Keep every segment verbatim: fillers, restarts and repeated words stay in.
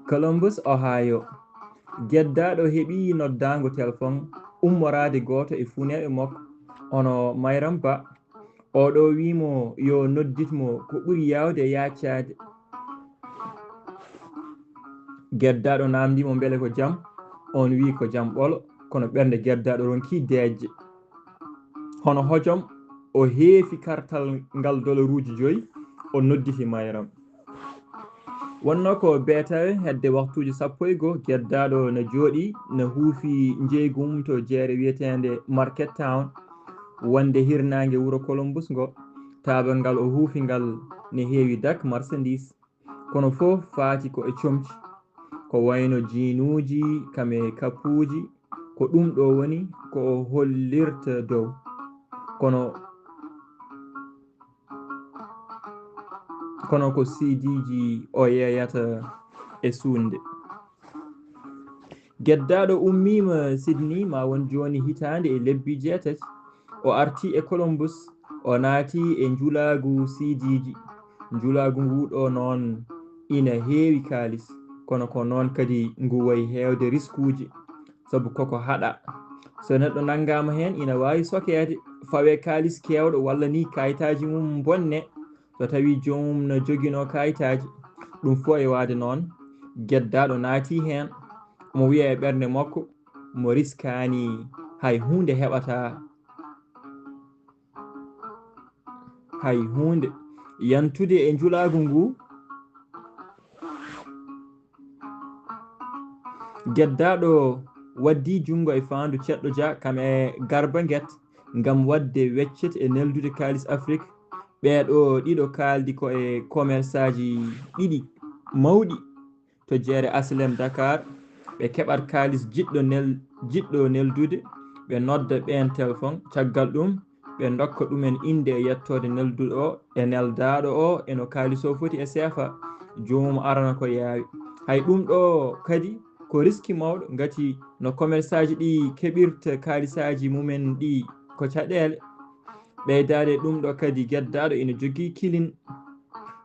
Columbus, Ohio. Geddaaɗo heɓi noddaango telefon ummoraade gooto e funeeɓe makko, hono Mayram Ba. Oɗo wi'i mo yo noddit mo ko ɓuri yaawde e yaacaade. Geddaaɗo naamndi mo mbele ko jam, oon wi'i ko jam ɓolo, kono ɓernde geddaaɗo ronki deeƴde. Hono hojom, o heefi kartal ngal dolaruuji joyi, o nodditi Mayram. Wonnoo ko beetawe hedde waktuuji sappo e goo, geddaaɗo na jooɗii, na huufi njeeygu mum to jeere wiyeteende Market Town, wonde hirnaange wuro Columbus ngo. Taabal ngal o huufi ngal ne heewi dak, marsandiis, kono fof faati ko e comci, ko wayno jiinuuji, kam e kappuuji, ko ɗum ɗo woni ko o hollirta dow. Kono, kono ko siidiiji o yeeyata e suuɗde. Geddaaɗo ummiima Sydney, ma won jooni hitaande e lebbi jeetati. O arti e Columbus, o naati e njulaagu siidiiji. Njulaagu ngu ɗo noon ina heewi kaalis, kono ko noon kadi ngu wayi heewde riskuuji, sabu koko haɗa. So neɗɗo nanngaama heen, ina waawi sokeede, fawee kaalis keewɗo walla ni kayitaaji mum mbonne. So tawii joomum no joginoo kayitaaji, ɗum fof e waade noon, geddaaɗo naati heen, omo wiya e ɓernde makko, mo riskaani hay huunde heɓataa, hay huunde. Yantude e njulaagu ngu, geddaaɗo waddii junngo e faandu Ceddo Dia, kam e Garba Nget, ngam waɗde weccet e neldude kaalis Afrik. Ɓee ɗo ɗiɗo kaaldi ko e komersaaji ɗiɗi mawɗi to jeere H L M Dakar. Ɓe keɓat kaalis jiɗɗo nel-, jiɗɗo neldude, ɓe nodda ɓeen telefon. Caggal ɗum, ɓe ndokka ɗumen innde e yettoode nelduɗo o e neldaaɗo o e no kaalis o foti e seefa. Joomum arana ko yaawi. Hay ɗum ɗo kadi ko riski mawɗo, ngati no komersaaji ɗi keɓirta kaalisaaji mumen ɗi ko caɗeele. Ɓeydaade ɗum ɗo kadi, geddaaɗo ina jogii kilin.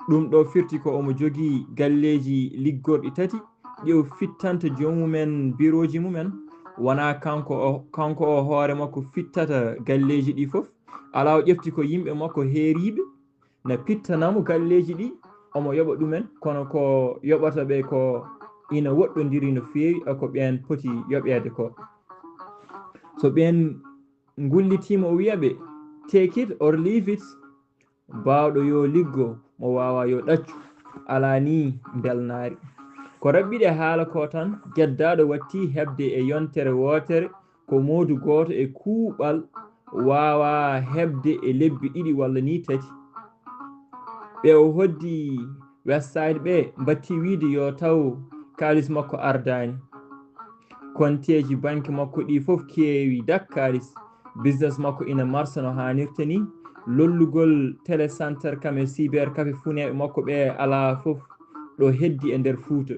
Ɗum ɗo firti ko omo jogii galleeji liggorɗi tati, ɗi o fittanta joomumen birooji mumen. Wonaa kanko o, kanko o hoore makko fittata galleeji ɗi fof. Alaa, o ƴefti ko yimɓe makko heeriiɓe, na pittana mo galleeji ɗi, omo yoɓa ɗumen, kono ko yoɓata ɓe ko ina woɗɗondiri no feewi e ko ɓeen poti yoɓeede ko. So ɓeen ngullitiima, o wiya ɓe, "Take it or leave it." Baawɗo yo liggo, mo waawaa yo ɗaccu. Alaa ni mbelnaari. Ko raɓɓiɗe haala ko tan, geddaaɗo watti heɓde e yontere wootere ko moodu gooto e kuuɓal waawaa heɓde e lebbi ɗiɗi walla ni tati. Ɓe o hoddi West Side ɓe mbatti wiyde yo taw kaalis makko ardaani. Konteeji banke makko ɗi fof keewi dak kaalis. Business makko ina marsa no haanirta ni. Lollugol telecenter kam e cyber café funeeɓe makko ɓe alaa fof ɗo heddi e nder Fuuta.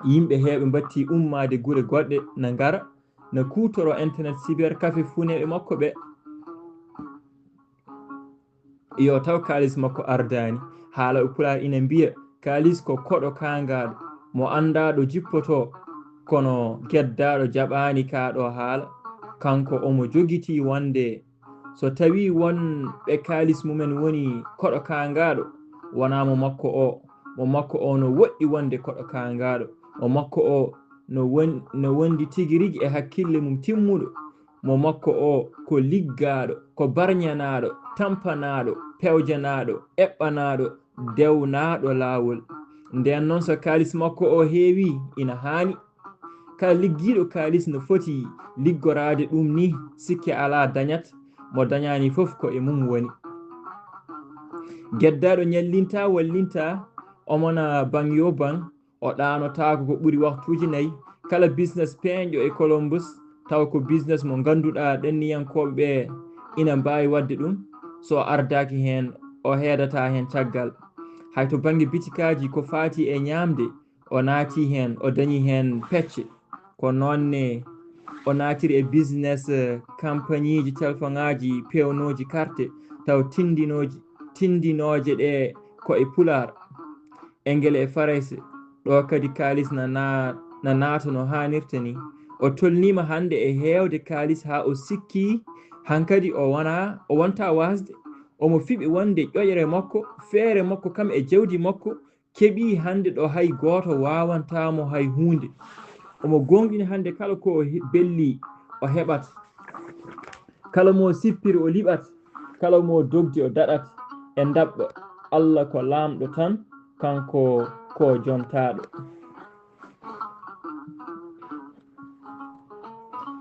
Yimɓe heewɓe mbatti ummaade gure goɗɗe na ngara, na kuutoro internet cyber café funeeɓe makko ɓe. Yo taw kaalis makko ardaani. Haala e Pulaar ina mbiya, kaalis ko koɗo kaangaaɗo, mo anndaa ɗo jippotoo, kono geddaaɗo jaɓaani kaa ɗo haala. Kanko omo jogitii wonde so tawii won ɓe kaalis mumen woni koɗo kaangaaɗo, wonaa mo makko o. Mo makko o no woɗɗi wonde koɗo kaangaaɗo. Mo makko o no won-, no wondi tigi rigi e hakkille mum timmuɗo. Mo makko o ko liggaaɗo, ko barñanaaɗo, tampanaaɗo, pewjanaaɗo, eɓɓanaaɗo, dewnaaɗo laawol. Ndeen noon, so kaalis makko o heewi, ina haani. Kala liggiiɗo kaalis no foti liggoraade ɗum ni, sikke alaa dañat, mo dañaani fof ko e mum woni. Geddaaɗo ñallintaa, wallintaa, omo na baŋ yo baŋ, o ɗaanotaako ko ɓuri waktuuji nayi. Kala business peeñɗo e Columbus, tawa ko business mo ngannduɗaa ɗanniyankooɓe ɓe ina mbaawi waɗde ɗum, so o ardaaki heen, o heedataa heen caggal. Hay to bannge bitikaaji ko faati e ñaamde, o naati heen, o dañi heen pecce. Ko noon ne o naatiri e business, eh, kampaniiji telefoŋaaji peewnooji karte, taw tinndinooji, tindinooje ɗe ko e Pulaar, Engele e Farayse. Ɗo kadi kaalis na na- na naata no haanirta ni. O tolniima hannde e heewde kaalis haa o sikki hankadi o wona o wonta waasde. Omo fiɓi wonde ƴoƴre makko, feere makko kam e jawdi makko keɓii hannde ɗo hay gooto waawantaa mo hay huunde. Omo goongɗini hannde kala ko o he- belli o heɓat. Kala mo sippiri o liɓat, kala mo dogdi o daɗat e ndaɓɓa. Alla ko laamɗo tan, kanko ko jontaaɗo.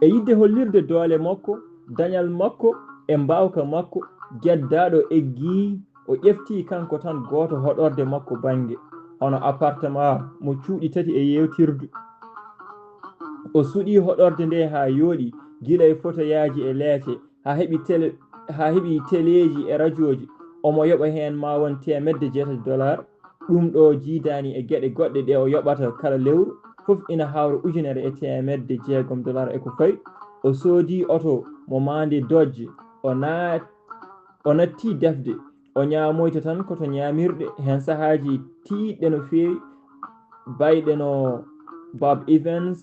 E yidde hollirde doole makko, dañal makko e mbaawka makko, geddaaɗo eggii, o ƴeftii kanko tan gooto hoɗorde makko bannge, hono appartement mo cuuɗi tati e yeewtirdu. O suɗii hoɗorde nde haa yooɗi, gila e fotoyaaji e leece, haa heɓi tele, haa heɓi teleeji e rajooji. Omo yoɓa heen maa won teemedde jeetati dollar. Ɗum ɗo jiidaani e geɗe goɗɗe ɗe o yoɓata kala lewru, fof ina hawra ujunere e teemedde jeegom dollar e ko fawi. O soodii oto mo maande Dodge, o naat- o natti defde, o ñaamoyta tan ko to ñaamirɗe, heen sahaaji tiiɗɗe no feewi, bayɗe no Bob Evans,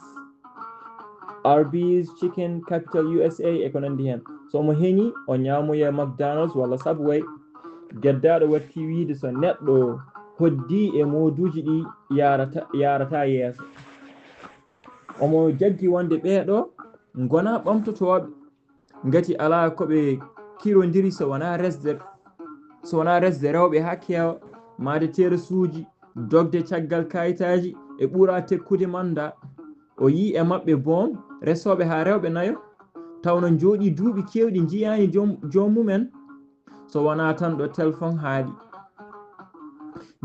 Arby's, Chicken, Capital U S A e ko nanndi heen. So omo heñi, o ñaamoya McDonald's walla Subway. Geddaaɗo watti wiyde so neɗɗo hoddii e mooduuji ɗi yaarata, yaarata yeeso. Omo jaggi wonde ɓee ɗo ngonaa ɓamtotooɓe, ngati alaa ko ɓe kirondiri so wonaa resde, so wonaa resde rewɓe haa keewa, maayde terasuuji, dogde caggal kayitaaji e ɓura tekkude mannda. O yii e maɓɓe boom resooɓe haa rewɓe nayo, taw no njooɗii duuɓi keewɗi njiyaani joom, joom mumen, so wonaa tan ɗo telefon haaɗi.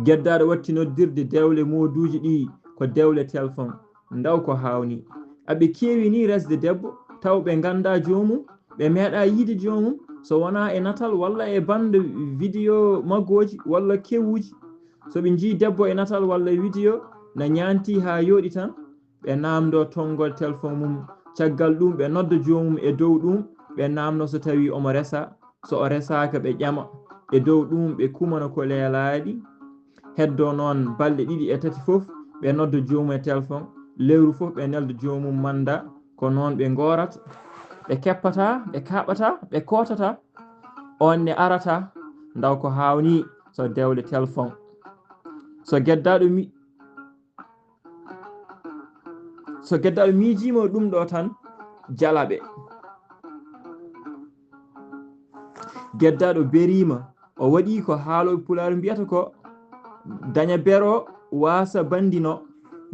Geddaaɗo watti noddirde dewle mooduuji ɗi ko dewle telefon. Ndaw ko haawnii. Aɓe keewi nii resde debbo, taw ɓe nganndaa joomum, ɓe meeɗaa yiyde joomum, so wonaa e natal walla e bannde vidéo maggooji walla kewuuji. So ɓe njii debbo e natal walla e vidéo, na ñaantii haa yooɗi tan, ɓe naamndoo tonngol telefon mum. Caggal ɗum, ɓe nodda joomum e dow ɗum, ɓe naamnoo so tawii omo resa. So o resaaka, ɓe ƴama. E dow ɗum, ɓe kumana ko leelaaɗi. Heddoo noon balɗe ɗiɗi e tati fof, ɓe nodda joomum e telefon. Lewru fof, ɓe nelda joomum mannda. Ko noon ɓe ngoorata, ɓe keppata, ɓe kaaɓata, ɓe kootata. Oon ne arata, ndaw ko haawnii so dewle telefon. So geddaaɗo mi- So geddaaɗo miijiima ɗum ɗo tan, jala ɓe. Geddaaɗo beriima, o waɗi ko haalooɓe Pulaar mbiyata ko daña bero, waasa banndino.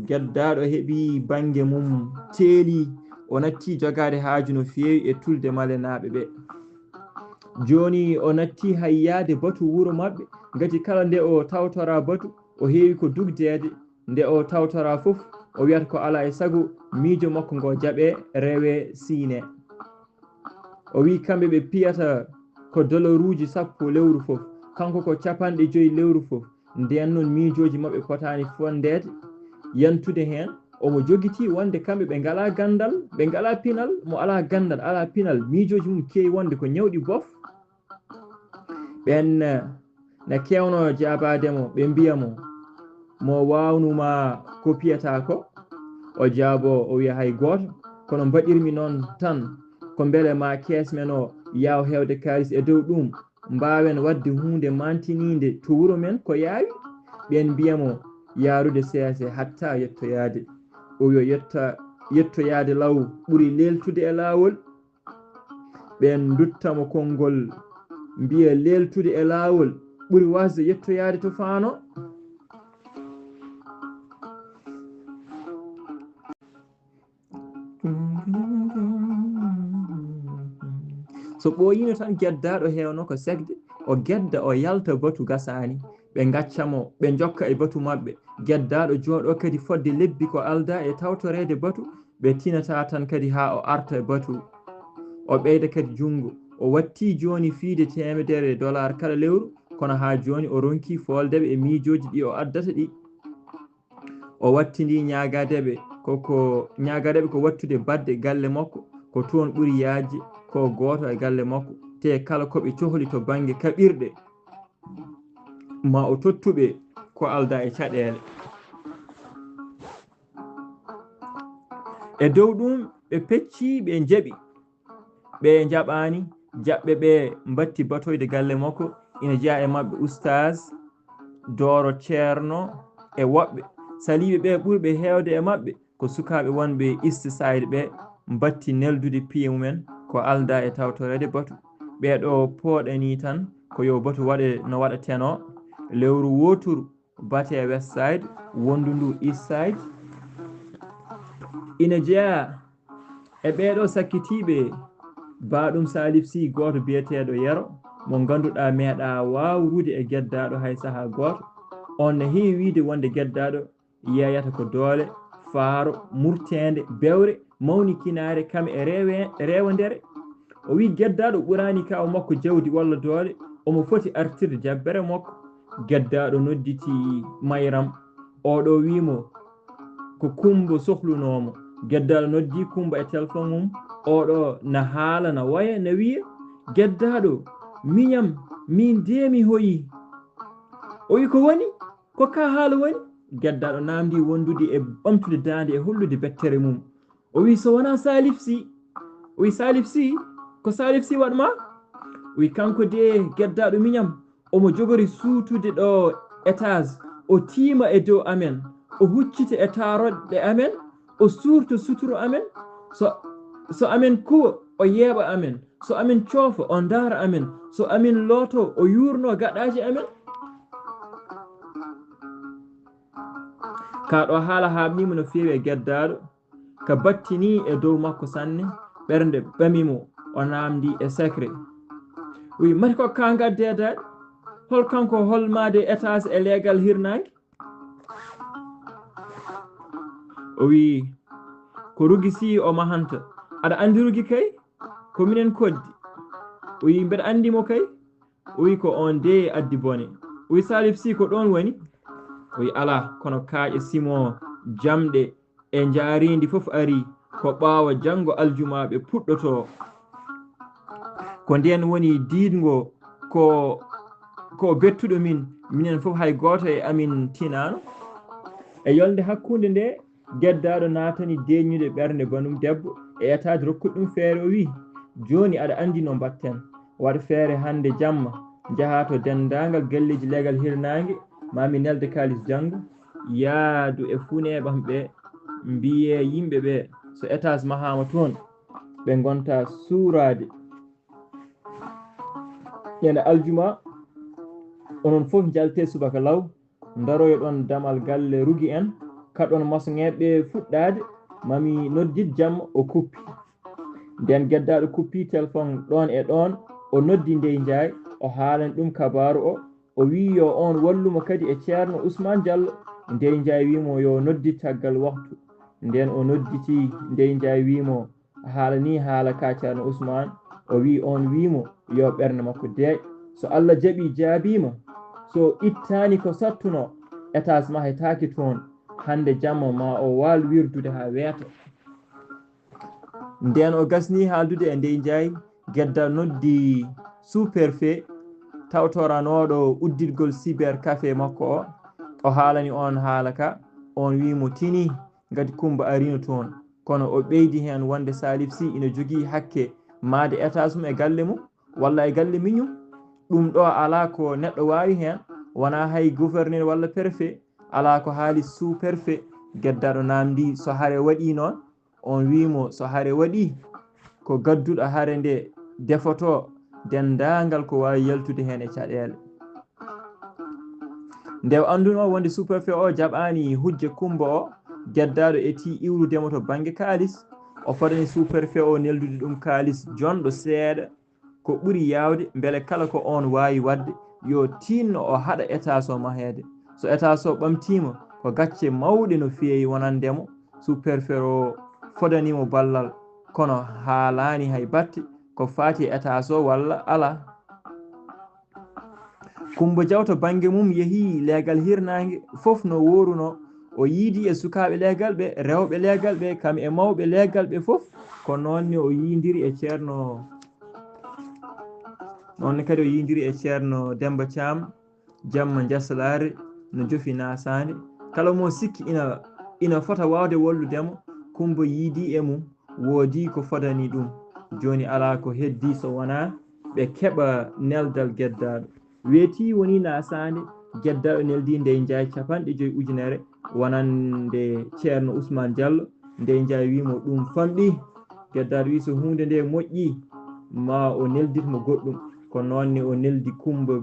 Geddaaɗo heɓi bannge mum teeli, o natti jogaade haaju no feewi e tulde malenaaɓe ɓe. Jooni o natti hayyaade batu wuro maɓɓe, ngati kala nde o tawtora batu, o heewi ko dugdeede. Nde o tawtoraa fof, o wiyata ko alaa e sago miijo makko ngo jaɓee, rewee, siinee. O wiyi kamɓe ɓe piyata ko doloruuji sappo lewru fof, kanko ko capanɗe joy lewru fof. Ndeen noon miijooji maɓɓe potaani fonndeede, yantude heen. Omo jogitii wonde kamɓe ɓe ngalaa ganndal, ɓe ngalaa pinal, mo alaa ganndal, alaa pinal, miijooji mum keewi wonde ko ñawɗi bof. Ɓeen, eh, na keewnoo jaabaade mo, ɓe mbiya mo, mo waawnuma ko piyata ko? O jaaboo, o wiya, hay gooto, kono mbaɗirmi noon tan, ko mbele ma kees men o yaaw heewde kaalis e dow ɗum, mbaawen waɗde huunde maantiniinde to wuro men ko yaawi? Ɓeen mbiya mo yaarude seese hatta yettoyaade. O wiya, yetta-, yettoyaade law ɓuri leeltude e laawol. Ɓeen ndutta mo konngol, mbiya leeltude e laawol ɓuri waasde yettoyaade to faano. So ɓooyiino tan, geddaaɗo heewno ko sekde, o gedda, o yalta batu gasaani. Ɓe ngacca mo, ɓe njokka e batu maɓɓe. Geddaaɗo jooɗoo kadi fodde lebbi ko aldaa e tawtoreede batu, ɓe tinata tan kadi haa o arta e batu. O ɓeyda kadi junngo. O wattii jooni fiyde teemedere dollar kala lewru, kono haa jooni o ronkii fooldeɓe e miijooji ɗi o addata ɗi. O wattindii ñaagaadeɓe ko, ko, ñaagaadeɓe ko wattude baɗde galle makko, ko toon ɓuri yaajde, ko gooto e galle makko, te kala ko ɓe cohli to bannge kaɓirɗe. ma o tottuɓe ko alda e caɗeele. E dow ɗum ɓe pecci, ɓe njaɓi. Ɓe njaɓaani, jaɓɓe ɓe mbatti batoyde galle makko. Ina jeyaa e maɓɓe ustaas, dooro ceerno e woɓɓe. Saliiɓe ɓe ɓurɓe heewde e maɓɓe ko sukaaɓe wonɓe East Side ɓe mbatti neldude piye mumen ko alda e tawtoreede batu. Ɓee ɗo pooɗanii tan ko yo batu waɗe no waɗateno lewru wooturu batee West Side, wondu ndu East Side. Ina jeyaa e ɓee ɗo sakkitiiɓe baaɗum Salif Sy gooto biyeteeɗo Yero mo ngannduɗaa meeɗaa waawrude e geddaaɗo hay sahaa gooto. On ne heewi wiyde wonde geddaaɗo yeeyata ko doole, faaro, murteende, bewre, mawnikinaare, kam e rewe-, rewondere. O wiyi geddaaɗo ɓuraani kaaw makko jawdi walla doole, omo foti artirde jabbere makko. Geddaaɗo nodditi Mayram, oɗo wiyi mo ko Kumba sohlunoo mo. Geddaaɗo noddi Kumba e telefon mum, oɗo na haala, na waya, na wiya, geddaaɗo, miñam, min dee mi hoyi. O wiyi ko woni? Ko ka haala woni? Geddaaɗo naamndi wondude e ɓamtude daande e hollude bettere mum. O wiyi so wonaa Salif Sy. O wiyi Salif Sy, ko Salif Sy waɗ ma? O wiyi kanko de geddaaɗo miñam, omo jogori suutude ɗo étage, o tiima e dow amen, o huccita e taaroɗɗe amen, o suurta suturu amen, so, so amen kuwa, o yeeɓa amen, so amen coofa, o ndaara amen, so amen looto, o yuurno gaɗaaji amen. Ka ɗo haala haaɓniima no feewi e geddaaɗo, ka battini e dow makko sanne, ɓernde ɓami mo, o naamndi e secret. Wi, mati ko ka ngaddeede, hol kanko, hol maade étage e leegal hirnaange? O wi, ko Rugi Sy o mahanta. Aɗa anndi Rugi kay? Ko minen koddi. O wi, mbeɗa anndi mo kay. O wi, ko on de addi bone. O wi, Salif Sy ko ɗon woni? O wi, alaa, kono kaaƴe simo jamɗe e njaareendi fof ari ko ɓaawo janngo aljuma ɓe puɗɗotoo. Ko ndeen woni diidngo ko, ko bettuɗo min, minen fof hay gooto e amin tinaano. E yolnde hakkunde nde, geddaaɗo naatani deeƴnude ɓernde banum debbo e étage rokkude ɗum feere, o wiyi, jooni aɗa anndi no mbaɗten. Waɗ feere hannde jamma, njahaa to denndaangal galleeji leegal hirnaange, maa mi nelde kaalis janngo, yaadu e funeeɓam ɓe, mbiyee yimɓe ɓe, so étage mahaama toon, ɓe ngonta suuraade. Ñande aljuma, onon fof njaltee subaka law, ndaroyoɗon damal galle Rugi en, kaɗon masoŋeeɓe fuɗɗaade, maa mi noddit jamma. O kuppi. Nden geddaaɗo kuppi telefon ɗoon e ɗoon, o noddi Ndey Njaay, o haalani ɗum kabaaru o, o wiyi yo oon wallu mo kadi e Ceerno Usmaan Jallo. Ndey Njaay wiyi mo yo noddit caggal waktu. Nden o nodditi, Ndey Njaay wiyi mo, a haalanii haala ka Ceerno Usmaan? O wiyi oon wiyi mo yo ɓernde makko deeƴ. So Alla jaɓii, jaabiima, so ittaani ko sattunoo, étage mahetaake toon. Hannde jamma ma o waal wirdude haa weeta. Nden o gasni haaldude e Ndey Njaay, gedda noddi sous-préfet tawtoranooɗo udditgol cyber café makko o. O haalani oon haala ka, oon wiyi mo tini ngati Kummba ariino toon. Kono o ɓeydi heen wonde Salif Sy ina jogii hakke maade étage mum e galle mum, walla e galle miñum. Ɗum ɗo alaa ko neɗɗo waawi heen, wonaa hay gouverneur walla préfet, alaa ko haali sous-préfet. Geddaaɗo naamndi so hare waɗii noon, oon wiyi mo so hare waɗii, ko gadduɗo hare nde defotoo denndaangal ko waawi yaltude heen e caɗeele. Nde o anndunoo wonde sous-préfet o jaɓaani hujja Kummba o, geddaaɗo etii iwrude mo to bannge kaalis, o fodani sous-préfet o neldude ɗum kaalis jonɗo seeɗa, ko ɓuri yaawde, mbele kala ko oon waawi waɗde, yo tiinno o haɗa étage o maheede. So étage o ɓamtiima, ko gacce mawɗe no feewi wonande mo. Sous-préfet o fodanii mo ballal, kono haalaani hay batte ko faati e étage o walla alaa. Kummba Jaw to bannge mum yehii leegal hirnaange fof no woorunoo. O yiidi e sukaaɓe leegal ɓe, rewɓe leegal ɓe, kam e mawɓe leegal ɓe fof. Ko noon ne o yiindiri e Ceerno, noon ne kadi o yiindiri e Ceerno Demmba Caam, jamma jasalaare no jofi nasaande. Kala mo sikki ina, ina fota waawde wallude mo, Kummba yiidi e mum, woodi ko fodani ɗum. Jooni alaa ko heddii so wonaa ɓe keɓa neldal geddaaɗo. Weeti woni nasaande, geddaaɗo neldi Ndey Njaay capanɗe joy ujunere, wonande Ceerno Usmaan Jallo. Ndey Njaay wii mo ɗum famɗi. Geddaaɗo wii so huunde nde moƴƴi, ma o neldit mo goɗɗum. Ko noon ne o neldi Kummba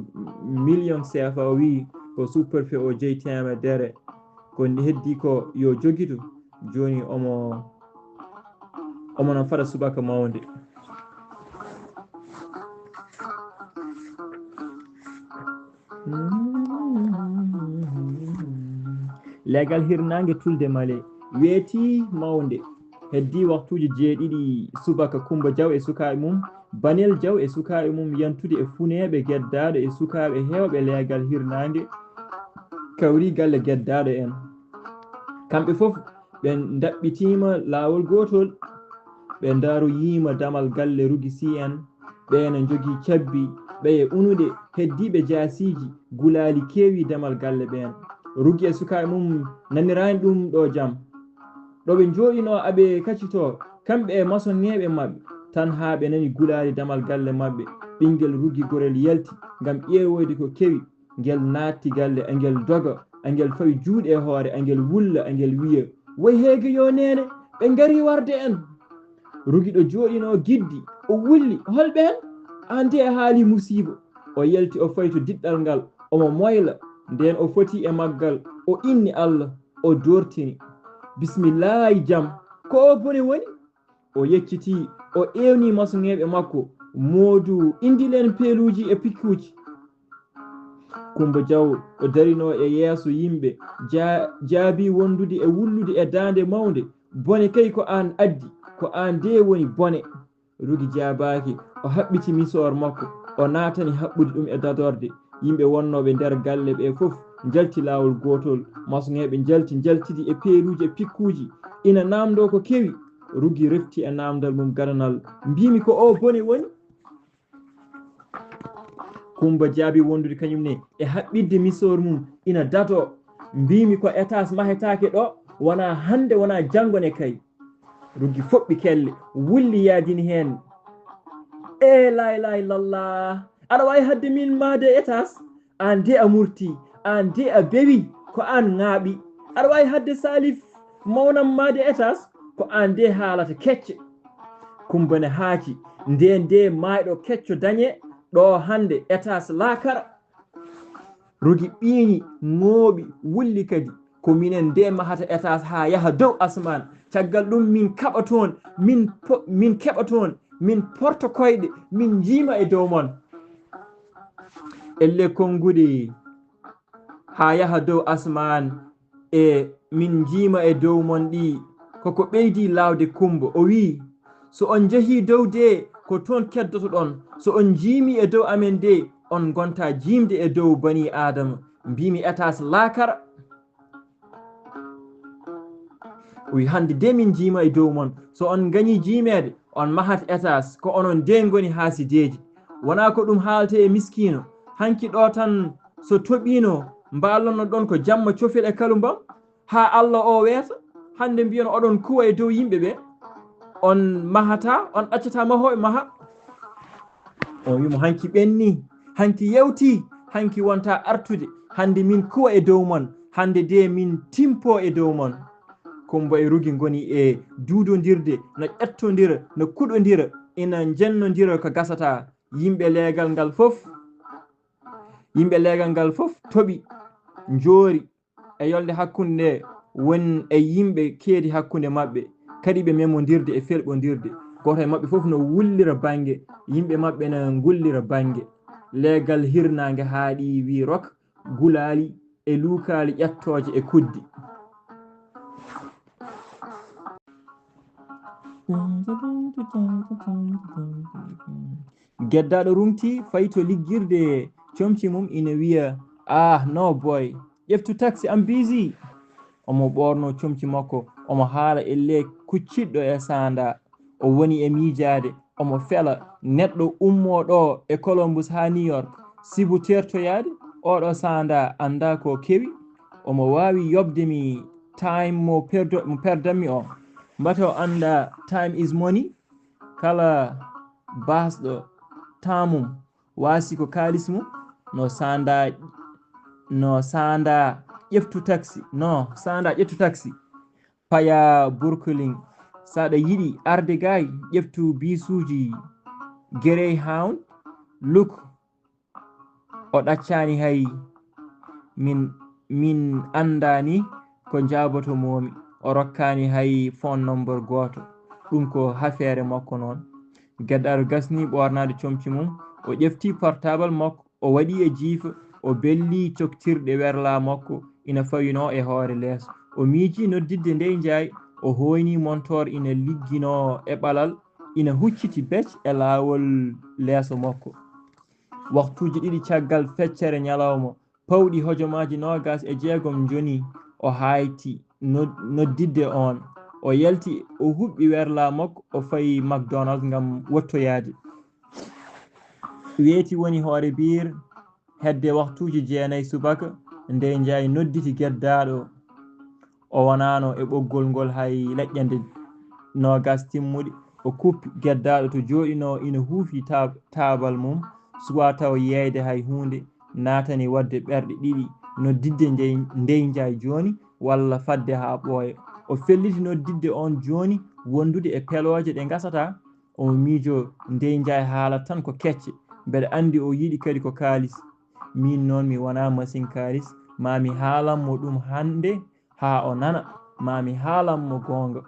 miliyoŋ seefa, o wii ko sous-préfet o jeyi teemedere. Ko ndi heddii ko yo jogitu. Jooni omo, omo no fada subaka mawnde. Leegal hirnaange Tulde Male weetii mawnde. Heddii waktuuji jeeɗiɗi subaka, Kummba Jaw e sukaaɓe mum, Banel Jaw e sukaaɓe mum yantude e funeeɓe geddaaɗo e sukaaɓe heewɓe leegal hirnaange kawri galle geddaaɗo en. Kamɓe fof ɓe ndaɓɓitiima laawol gootol. Ɓe ndaroyiima damal galle Rugi C N. Ɓeen njogii cabbi, ɓeye unuɗe, heddiiɓe jaasiiji, gulaali keewii damal galle ɓeen. Rugi e sukaaɓe mum naniraani ɗum ɗo jam. Ɗo ɓe njooɗinoo aɓe kacitoo, kamɓe e masoŋeeɓe maɓɓe, tan haa ɓe nani gulaali damal galle maɓɓe. Ɓinngel Rugi gorel yalti ngam ƴeewoyde ko kewi. Ngel naatti galle, angel doga, angel fawi juuɗe e hoore, angel wulla, angel wiya, "Woy heege yo neene, ɓe ngarii warde en." Rugi ɗo jooɗinoo giddi, o wulli, "Hol ɓeen? Aan de a haali musiiba." O yalti, o fawi to diɗɗal ngal, omo moyla. Ndeen o foti e maggal, o inni Allah, o doortini, "Bismillaahi, jam, ko o bone woni?" O yeccitii, o ewni masoŋeeɓe makko, "Moodu, indilen peeluuji e pikkuuji." Kummba Jaw o darinoo e yeeso yimɓe, ja-, jaabii wondude e wullude e daande mawnde, "Bone kay ko aan addi, ko aan dee woni bone." Rugi jaabaaki, o haɓɓiti misoor makko, o naatani haɓɓude ɗum e dadorde. Yimɓe wonnooɓe nder galle ɓe fof njalti laawol gootol. Masoŋeeɓe njalti, njaltidi e peeluuji e pikkuuji, ina naamndoo ko kewi. Rugi refti e naamndal mum gadanal, "Mbiimi ko o bone woni?" Kummba jaabii wondude kañum ne e haɓɓitde misoor mum ina dadoo, "Mbiimi ko etaas mahetaake ɗo, wonaa hannde, wonaa janngo ne kay." Rugi foɓɓi kelle, wulli yaadini heen. "Ee laa ilaaha illallah, aɗa waawi haɗde min mahde etaas? Aan de a murtii, aan de a bewi, ko aan ŋaaɓi. Aɗa waawi haɗde Salif mawnam mahde etaas? Ko aan de haalata kecce." Kummba ne haaci, "Ndeen de maayɗo kecco dañe ɗo hannde etaas laakara." Rugi ɓiiñi, ŋooɓi, wulli kadi, "Ko minen de mahata etaas haa yaha dow asmaan. Caggal ɗum min kaɓa toon, min po-, min keɓa toon, min porta koyɗe, min njiima e dow mon." Ellee konnguɗi haa yaha dow asmaan e min njiima e dow mon ɗi, koko ɓeydi laawde Kummba. O wiyi, "So on njehii dow de, ko toon keddoto-ɗon. So on njiimii e dow amen de, on ngontaa jiimde e dow banii Aadama." Mbiimi etaas laakara. O wiyi, "Hannde de min njiima e dow mon. So on ngañii jiimeede, on mahat etaas, ko onon de ngoni haasideeji. Wonaa ko ɗum haaletee e miskiino. Hanki ɗo tan so toɓiino, mbaalonno ɗon ko jamma cofel e kalumbam, haa Allah o weeta. Hannde mbiyon oɗon kuwa e dow yimɓe ɓe. On mahata, on ɗaccata mahooɓe maha." On wiyi mo, "Hanki ɓenni, hanki yewti, hanki wonta artude. Hannde min kuwa e dow mon, hannde de min timpo e dow mon." Kummba e Rugi ngoni e duudondirde, no ƴettondira, no kuɗondira, ina njennondira ko gasata. Yimɓe leegal ngal fof, yimɓe leegal ngal fof toɓi, njoori e yolde hakkunde nde won e yimɓe keedi hakkunde maɓɓe, kadi ɓe memondirde e felɓondirde. Gooto e maɓɓe fof no wullira bannge, yimɓe maɓɓe no ngullira bannge. Leegal hirnaange haaɗi, wii rok, gulaali e luukaali ƴattooje e kuddi. Geddaaɗo ruŋti fayi to liggirde comci mum, ina wiya, "Ah, no boy, ƴeftu taksi am busy." Omo ɓoorno comci makko, omo haala e le kucciɗɗo e saanda. O woni e miijaade, omo fela neɗɗo ummoo ɗo e Columbus haa New York, sibu teertoyaade, Oɗo sanda anda ko kewi, omo wawi yobde mi time mo perdo-, mo perdanmi o. Mbato anda time is money, kala basɗo tamum wasi ko kalis mum, no sanda, no sanda ƴeftu taxi, no sanda ƴettu taxi. Paya Brooklyn, saɗa yiɗi arde gay, ƴeftu bisuji Greyhound, look, o ɗaccani hay min, min andani ko jaboto momi, o rokkani hay phone number goto. Ɗum ko hafeere makko noon. Geddaɗo gasni ɓornade comci mum, o ƴefti portable makko, o waɗi e jiifa, o belli coktirɗe werla makko ina fawino e hoore leeso. O miiji noddidde Ndey Njaay, o hoyni montor ina liggino e ɓalal, ina hucciti bec e laawol leeso makko. Waktuuji ɗiɗi caggal feccere ñalawma, pawɗi hojomaaji noogas e jeegom njoni, o hayti nod-, noddidde on. O yalti, o huɓɓi werla makko, o fayi McDonald's ngam wottoyaade. Weeti woni hoore biir, hedde waktuuji jeenayi subaka, Ndey Njaay nodditi geddaɗo. O wonano e ɓoggol ngol hay leƴƴande noogas timmuɗe. O kuppi geddaɗo to jooɗino ina huufi ta-, taabal mum, suwa taw yeeyde hay huunde naatani waɗde ɓerɗe ɗiɗi noddidde Ndey, Ndey Njaay jooni walla fadde haa ɓooya. O felliti noddidde on jooni wondude e pelooje ɗe ngasata. Omo miijo Ndey Njaay haala tan ko kecce. Mbeɗa anndi o yiɗi kadi ko kaalis. Miin noon mi wonaa masiŋ kaalis. Maa mi haalan mo ɗum hannde haa o nana. Maa mi haalan mo goonga.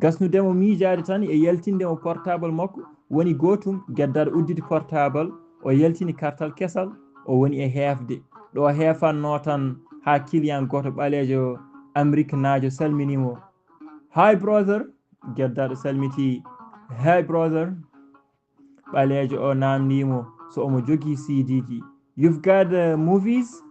Gasnude mo miijaade tan e yaltinde mo portable makko, woni gootum, geddaɗo udditi portable, o yaltini kartal kesal, o woni e heefde. Ɗo heefannoo tan haa client gooto ɓaleejo Ameriknaajo salmini mo. "Hi, brother." Geddaɗo salmiti, "Hey, brother." Ɓaleejo o naamnii mo so omo jogii C D ji. "You've got, uh, movies?"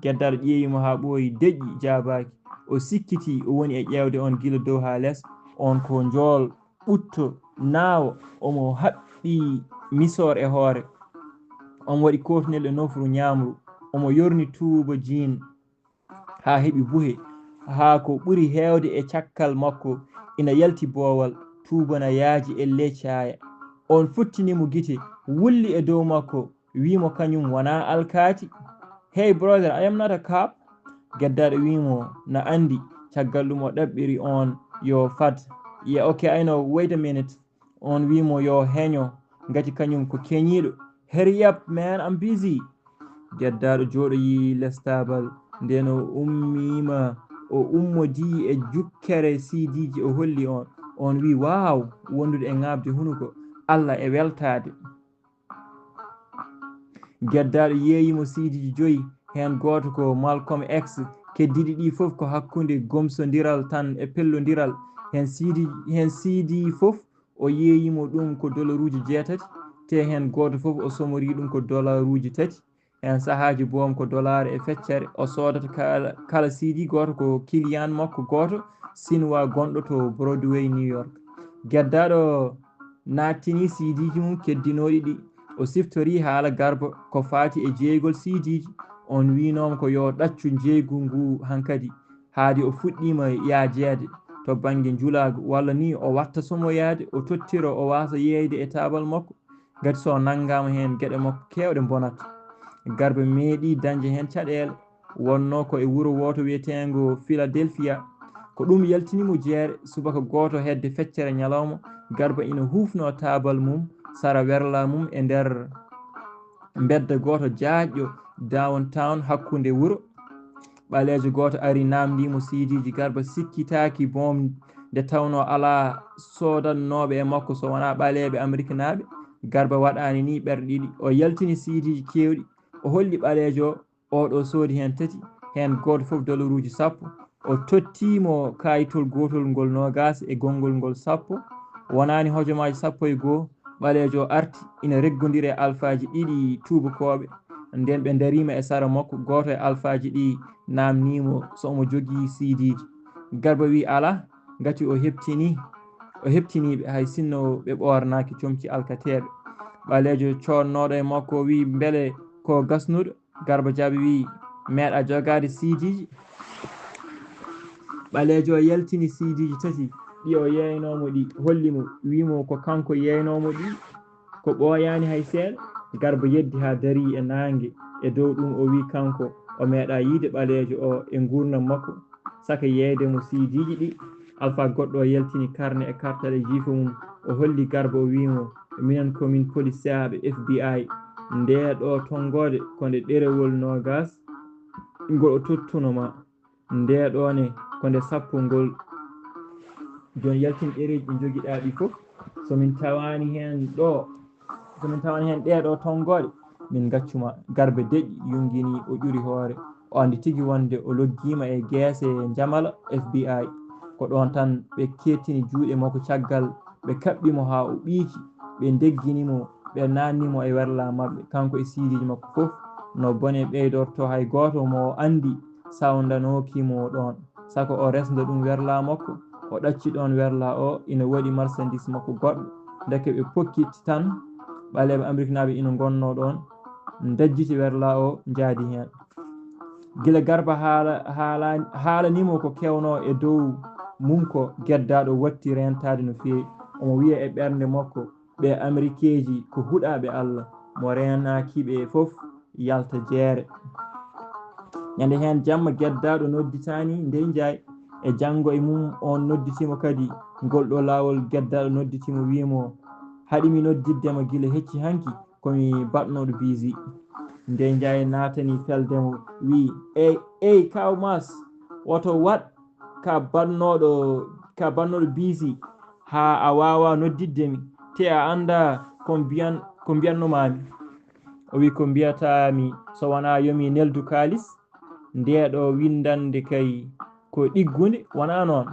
Geddaɗo ƴeewi mo haa ɓooyi, deƴƴi, jaabaaki. O sikkiti, o woni e ƴeewde on gila dow haa les. On ko njool, ɓutto, naawo, omo haɓɓi misoor e hoore. Omo waɗi koofnel e nofru ñaamru. Omo yorni tuuba jean haa heɓi buhe, haa ko ɓuri heewde e cakkal makko ina yalti boowal, tuuba na yaaji e lecaaya. On futtini mo gite, wulli e dow makko, wi mo kañum wonaa alkaati. "Hey, brother, I am not a cop." Geddaɗo wi mo na anndi, caggal ɗum o ɗaɓɓiri on yo fad. "Yeah, okay, I know. Wait a minute." On wi mo yo heño, ngati kañum ko keñiiɗo. "Hurry up, man, I'm busy." Geddaɗo jooɗoyi les taabal, nden o ummiima, o ummodii e jukkere C D ji, o holli on. On wi, "Waaw, wondude e ŋaabde hunuko, Alla e weltaade." Geddaɗo yeeyi mo C D ji joyi, heen gooto ko Malcolm X, keddiiɗi ɗi fof ko hakkunde gomsondiral tan e pellondiral. Heen C D, heen C D fof o yeeyi mo ɗum ko dolaruuji jeetati, te heen gooto fof o somori ɗum ko dolaruuji tati. Heen sahaaji boom ko dolaar e feccere. O soodata kala, kala C D gooto ko client makko gooto, Sinwaa gonɗo to Broadway, New York. Geddaɗo nattini C D ji mum keddinooɗi ɗi. O siftori haala Garba ko faati e jeygol C D ji. On wiinooma ko yo ɗaccu njeygu ngu hankadi. Haadi o fuɗɗiima yaajeede to bannge njulaagu, walla ni o watta somoyaade, o tottira, o waasa yeeyde e taabal makko, ngati so nanngaama heen geɗe makko keewɗe mbonat. Garba meeɗi dañde heen caɗeele, wonnoo ko e wuro wooto wiyeteengo Philadelphia. Ko ɗum yaltini mo jeere, subaka gooto hedde feccere ñalawma, Garba ina huufnoo taabal mum, sara werla mum e nder mbedda gooto jaajɗo downtown hakkunde wuro. Ɓaleejo gooto ari naamndii mo C D ji. Garba sikkitaaki boom nde tawnoo alaa soodannooɓe e makko so wonaa ɓaleeɓe Ameriknaaɓe. Garba waɗaani nii ɓerɗe ɗiɗi. O yaltini C D ji keewɗi. O holli ɓaleejo o, oɗo soodi heen tati, heen gooto fof dolaruuji sappo. O totti mo kaayitol gootol ngol noogaas e gonngol ngol sappo. Wonaani hojomaaji sappo e goo, ɓaleejo o arti ina reggondiri e alfaaji ɗiɗi tuubakooɓe. Nden ɓe ndariima e sara makko, gooto e alfaaji ɗi naamnii mo so omo jogii C D ji. Garba wi alaa, ngati o heɓtini, o heɓtinii ɓe, hay sinno ɓe ɓoornaaki comci alkateeɓe. Ɓaleejo coodnooɗo e makko o wi mbele ko gasnuɗo? Garba Jaabi wiyi, meeɗa jogaade C D ji. Ɓaleejo o yaltini C D ji tati ɗi o yeeynoomo ɗi, holli mo, wii mo ko kanko yeeynoomo ɗi, ko ɓooyaani hay seeɗa. Garba yeddi haa darii e naange. E dow ɗum o wii kanko o meeɗa yiide ɓaleejo o e nguurndam makko, saka yeeyde mo C D ji ɗi. Alfa goɗɗo o yaltini karne e kartal e jiifa mum, o holli Garba, o wii mo, minen ko min polisaaɓe F B I. Ndee ɗoo tonngoode ko nde ɗerewol noogas ngol o tottuno ma. Ndee ɗoo ne ko nde sappo ngol. Jooni yaltin ɗereeji ɗi njogiɗaa ɗi fof. So min tawaani heen ɗoo, so min tawaani heen ɗee ɗoo tonngooɗe, min ngaccu ma. Garba deƴƴi, yungini, o ƴuri hoore. O anndi tigi wonde o loggiima e geese Jamala F B I. Ko ɗoon tan ɓe keettini juuɗe makko caggal, ɓe kaɓɓi mo haa o ɓiiki, ɓe ndeggini mo, ɓe naanni mo e werlaa maɓɓe, kanko e C D ji makko fof. No bone ɓeydortoo, hay gooto mo o anndi sawndanooki mo ɗoon. Saka o resnda ɗum werlaa makko, o ɗacci ɗoon werlaa o ina waɗi marsandiis makko goɗɗo. Ndeke ɓe pokkitti tan, ɓaleeɓe Ameriknaaɓe ina ngonnoo ɗoon, ndajjiti werlaa o, njaadi heen. Gila Garba haala, haala, haalanii mo ko kewnoo e dow mum ko, Geddaaɗo watti reentaade no feewi. Omo wiya e ɓernde makko, ɓee Amerikeeji ko huɗaaɓe Alla, mo reenaaki ɓe fof yalta jeere. Ñande heen jamma Geddaaɗo nodditaani Ndey Njaay, e janngo e mum oon nodditi mo kadi. Ngol ɗoo laawol Geddaaɗo nodditi mo, wii mo, haɗi mi noddidde ma gila hecci hanki, ko mi baɗnooɗo busy. Ndey Njaay naatani felde mo, wii, ey, ey, Kaaw Maas, woto waɗ ka baɗnooɗo, ka baɗnooɗo busy haa a waawaa noddidde mi, te a anndaa ko mbiyan-, ko mbiyannoo-maa-mi. O wii, ko mbiyataa-mi so wonaa yo mi neldu kaalis? Ndee ɗoo winndannde kay ko ɗiggunde, wonaa noon?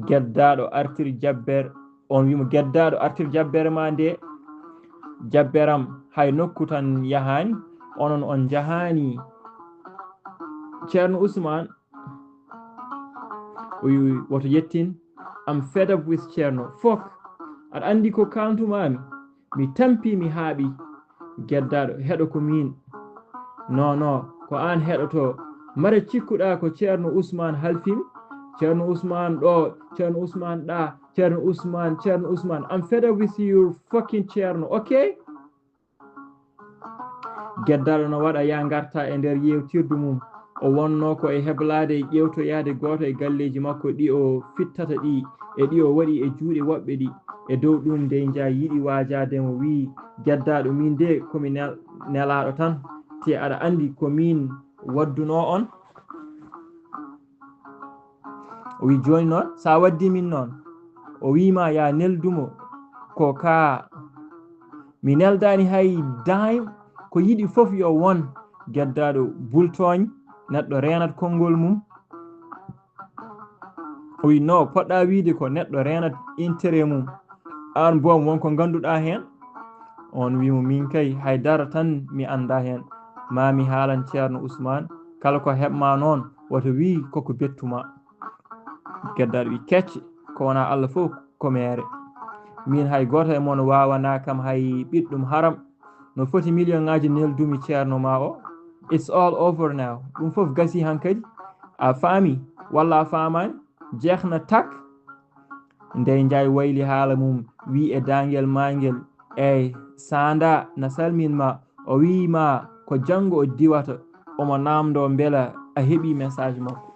Geddaaɗo artir jabbere, oon wii mo, Geddaaɗo artir jabbere maa ndee, jabbere am hay nokku tan yahaani, onon on njahaani. Ceerno Usmaan, o wii, woto yettin, I'm fed up with Ceerno. Fok, aɗa anndi ko kaantu-maa-mi? Mi tampii, mi haaɓii. Geddaaɗo, heɗo ko miin. Non, non, ko aan heɗotoo. Mara cikkuɗaa ko Ceerno Usmaan halfii-mi? Ceerno Usmaan ɗoo, Ceerno Usmaan ɗaa, Ceerno Usmaan, Ceerno Usmaan. I'm fed up with your fucking Ceerno, okay? Geddaaɗo no waɗa yaa ngarta e nder yeewtirdu mum. O wonnoo ko e heblaade e ƴeewtoyaade gooto e galleeji makko ɗi o fittata ɗi e ɗi o waɗi e juuɗe woɓɓe ɗi. E dow ɗum, Ndey Njaay yiɗi waajaade mo, wii, Geddaaɗo, miin de ko mi nel-, nelaaɗo tan, te aɗa anndi ko miin waddunoo on. O wii, jooni noon, so a waddii min noon, o wii ma yaa neldu mo ko kaa, mi neldaani hay dime, ko yiɗi fof yo won. Geddaaɗo bultooñ, neɗɗo reenat konngol mum. O wii, no, poɗɗaa wiide ko neɗɗo reenat intérêt mum. Aan boom, won ko ngannduɗaa heen? Oon wii mo, miin kay, hay dara tan mi anndaa heen. Maa mi haalan Ceerno Usmaan, kala ko heɓ-maa noon, woto wii koko bettu-maa. Geddaaɗo wii, kecce, ko wonaa Alla fof ko meere. Miin hay gooto e mon waawanaa kam hay ɓiɗɗum haram. No foti miliyoŋaaji neldu-mi ceerno maa o. It's all over now. Ɗum fof gasii hankadi. A faami walla a faamaani? Jeex na tak. Ndey Njaay wayli haala mum, wii e daangel maangel, eey, Saanda na salmin ma, o wii ma ko janngo o diwata, omo naamndoo mbela a heɓii message makko.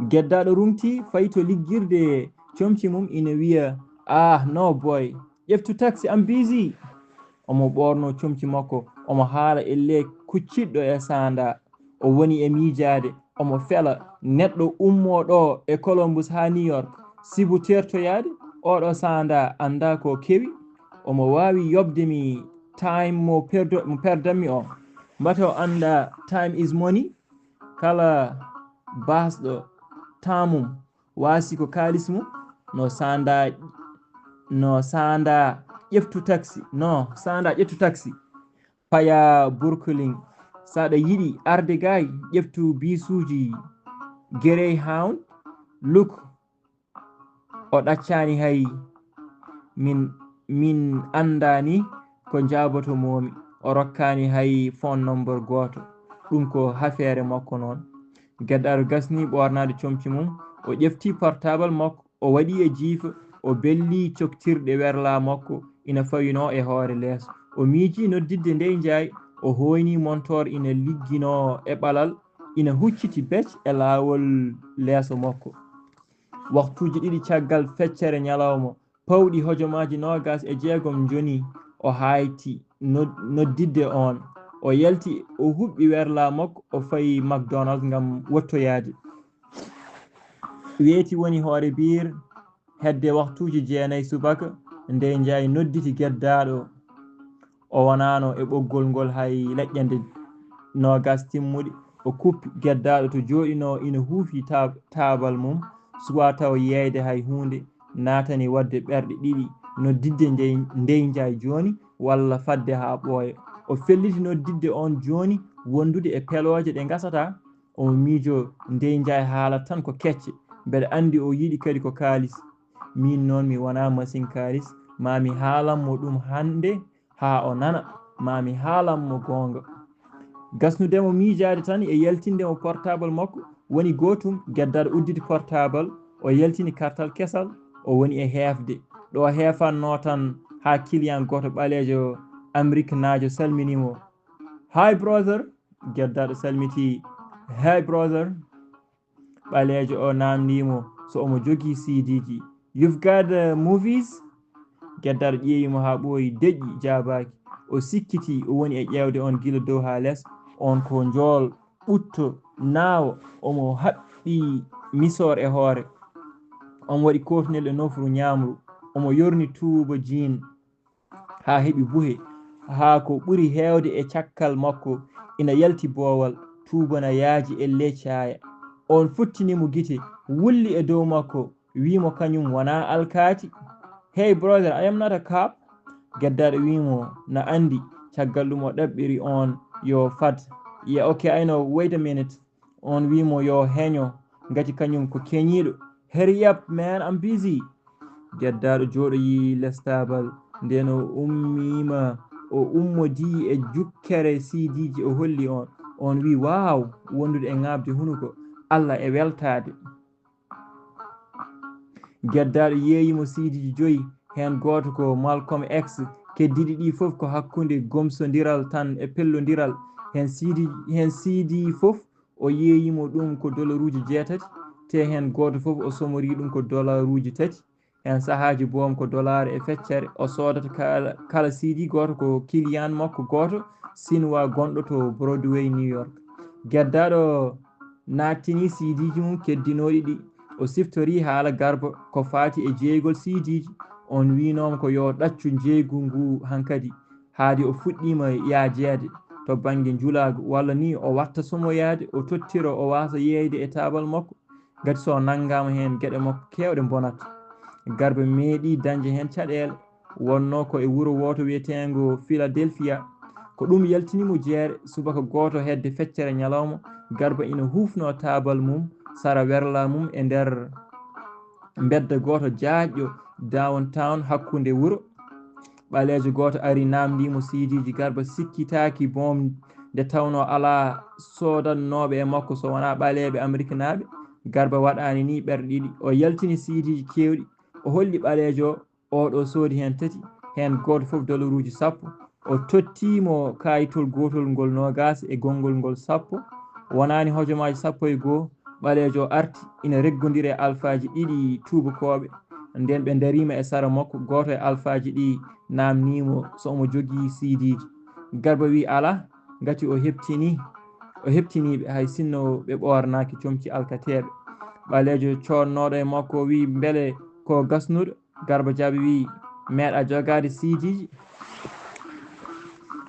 Geddaaɗo ruŋti, fayi to liggirde comci mum, ina wiya, ah, no boy, ƴeftu taxi, am busy. Omo ɓoornoo comci makko, omo haala e le kucciɗɗo e Saanda. O woni e miijaade, omo fela neɗɗo ummoo ɗo e Columbus haa New York. Sibu teertoyaade, oɗo Saanda anndaa ko kewi. Omo waawi yoɓde mi time mo perdo-, mo perdanmi o. Mbata o anndaa time is money? Kala baasɗo temps mum waasi ko kaalis mum, no Saanda, no Saanda ƴeftu taxi, no Saanda ƴeftu taxi. Paya Brooklyn, so aɗa yiɗi arde gaay, ƴeftu biisuuji Greyhound, look, O ɗaccaani hay min, min anndaani ko njaaboto moomi. O rokkaani hay phone number gooto. Ɗum ko hafeere makko noon. Geddaaɗo gasni ɓoornaade comci mum. O ƴefti portable makko. O waɗi e jiifa. O belli coktirɗe werlaa makko ina fawinoo e hoore leeso. O miiji noddidde Ndey Njaay. O hooyni montoor ina ligginoo e ɓalal, ina hucciti bec e laawol leeso makko. Waktuuji ɗiɗi caggal feccere ñalawma, pawɗi hojomaaji noogas e jeegom njoni, o haayti nod-, noddidde oon. O yalti, o huɓɓi werlaa makko, o fayi McDonald's ngam wottoyaade. Weeti woni hoore biir, hedde waktuuji jeenayi subaka, Ndey Njaay nodditi geddaaɗo. O wonaano e ɓoggol ngol hay leƴƴannde noogas timmuɗe. O kuppi geddaaɗo to jooɗinoo ina huufi ta-, taabal mum, suwaa taw yeeyde hay huunde. Naatani waɗde ɓerɗe ɗiɗi, noddidde Ndey, Ndey Njaay jooni walla fadde haa ɓooya. O felliti noddidde oon jooni wondude e pelooje ɗe ngasataa. Omo miijoo Ndey Njaay haalat tan ko kecce. Mbeɗa anndi o yiɗi kadi ko kaalis. Miin noon mi wonaa masiŋ kaalis. Maa mi haalan mo ɗum hannde haa o nana. Maa mi haalan mo goonga. Gasnude mo miijaade tan e yaltinde mo portable makko. Woni gootum, geddaaɗo udditi portable, o yaltini kartal kesal, o woni e heefde. Ɗo heefannoo tan haa client gooto ɓaleejo Ameriknaajo salmini mo. "Hi, brother." Geddaaɗo salmiti, "Hi, brother." Ɓaleejo o naamndii mo so omo jogii C D ji. "You've got, uh, movies?" Geddaaɗo ƴeewi mo haa ɓooyi, deƴƴi, jaabaaki. O sikkitii, o woni e ƴeewde oon gila dow haa les. Oon ko njool, ɓutto, naawo, omo haɓɓi misoor e hoore. Omo waɗi kootunel e nofru ñaamru. Omo yorni tuuba jean haa heɓi buhe, haa ko ɓuri heewde e cakkal makko ina yalti boowal, tuuba na yaaji ellee caaya. Oon fottini mo gite, wulli e dow makko, wii mo kañum wonaa alkaati. "Hey, brother, I am not a cop." Geddaaɗo wii mo na anndi, caggal ɗum o ɗaɓɓiri oon yo fad. "Yeah, okay, I know. Wait a minute." Oon wii mo yo heño, ngati kañum ko keñiiɗo. "Hurry up, man, I'm busy." Geddaaɗo jooɗoyii les taabal. Ndeen o ummiima, o ummodii e jukkere C D ji o holli oon. Oon wii, "Waaw, wondude e ŋaaɓde hunuko, Alla e weltaade." Geddaaɗo yeeyi mo C D ji joyi, heen gooto ko Malcolm X, keddiiɗi ɗii fof ko hakkunde gomsondiral tan e pellondiral. Heen C D, heen C D fof o yeeyi mo ɗum ko dolaruuji jeetati, te heen gooto fof o somorii ɗum ko dolaruuji tati. Heen sahaaji boom ko dolaar e feccere. O soodata kala, kala C D gooto ko client makko gooto, Sinwaa gonɗo to Broadway, New York. Geddaaɗo naattini C D ji mum keddinooɗi ɗi. O siftori haala Garba ko faati e jeeygol C D ji. Oon wiinoo mo ko yo ɗaccu njeeygu ngu hankadi, haadi o fuɗɗiima yaajeede to bannge njulaagu, walla ni o watta somoyaade, o tottira, o waasa yeeyde e taabal makko, ngati so nanngaama heen geɗe makko keewɗe mbonat. Garba meeɗii dañde heen caɗeele. Wonnoo ko e wuro wooto wiyeteengo Philadelphia. Ko ɗum yaltini mo jeere. Subaka gooto hedde feccere ñalawma, Garba ina huufnoo taabal mum, sara werlaa mum e nder mbedda gooto jaajɗo downtown hakkunde wuro. Ɓaleejo gooto ari naamndii mo C D ji. Garba sikkitaaki boom nde tawnoo alaa soodannooɓe e makko so wonaa ɓaleeɓe Ameriknaaɓe. Garba waɗaani ni ɓerɗe ɗiɗi. O yaltini C D ji keewɗi. O holli ɓaleejo o, oɗo soodi heen tati, heen gooto fof dolaruuji sappo. O totti mo kaayitol gootol ngol noogaas e gonngol ngol sappo. Wonaani hojomaaji sappo e goo, ɓaleejo o arti ina reggondiri e alfaaji ɗiɗi tuubakooɓe. Ndeen ɓe ndariima e sara makko, gooto e alfaaji ɗi naamnii mo so omo jogii C D ji. Garba wii alaa, ngati o heɓtini, o heɓtinii ɓe, hay sinno ɓe ɓoornaaki comci alkateeɓe. Ɓaleejo coodnooɗo e makko o wii mbele ko gasnuɗo? Garba jaabi wii, meeɗa jogaade C D ji.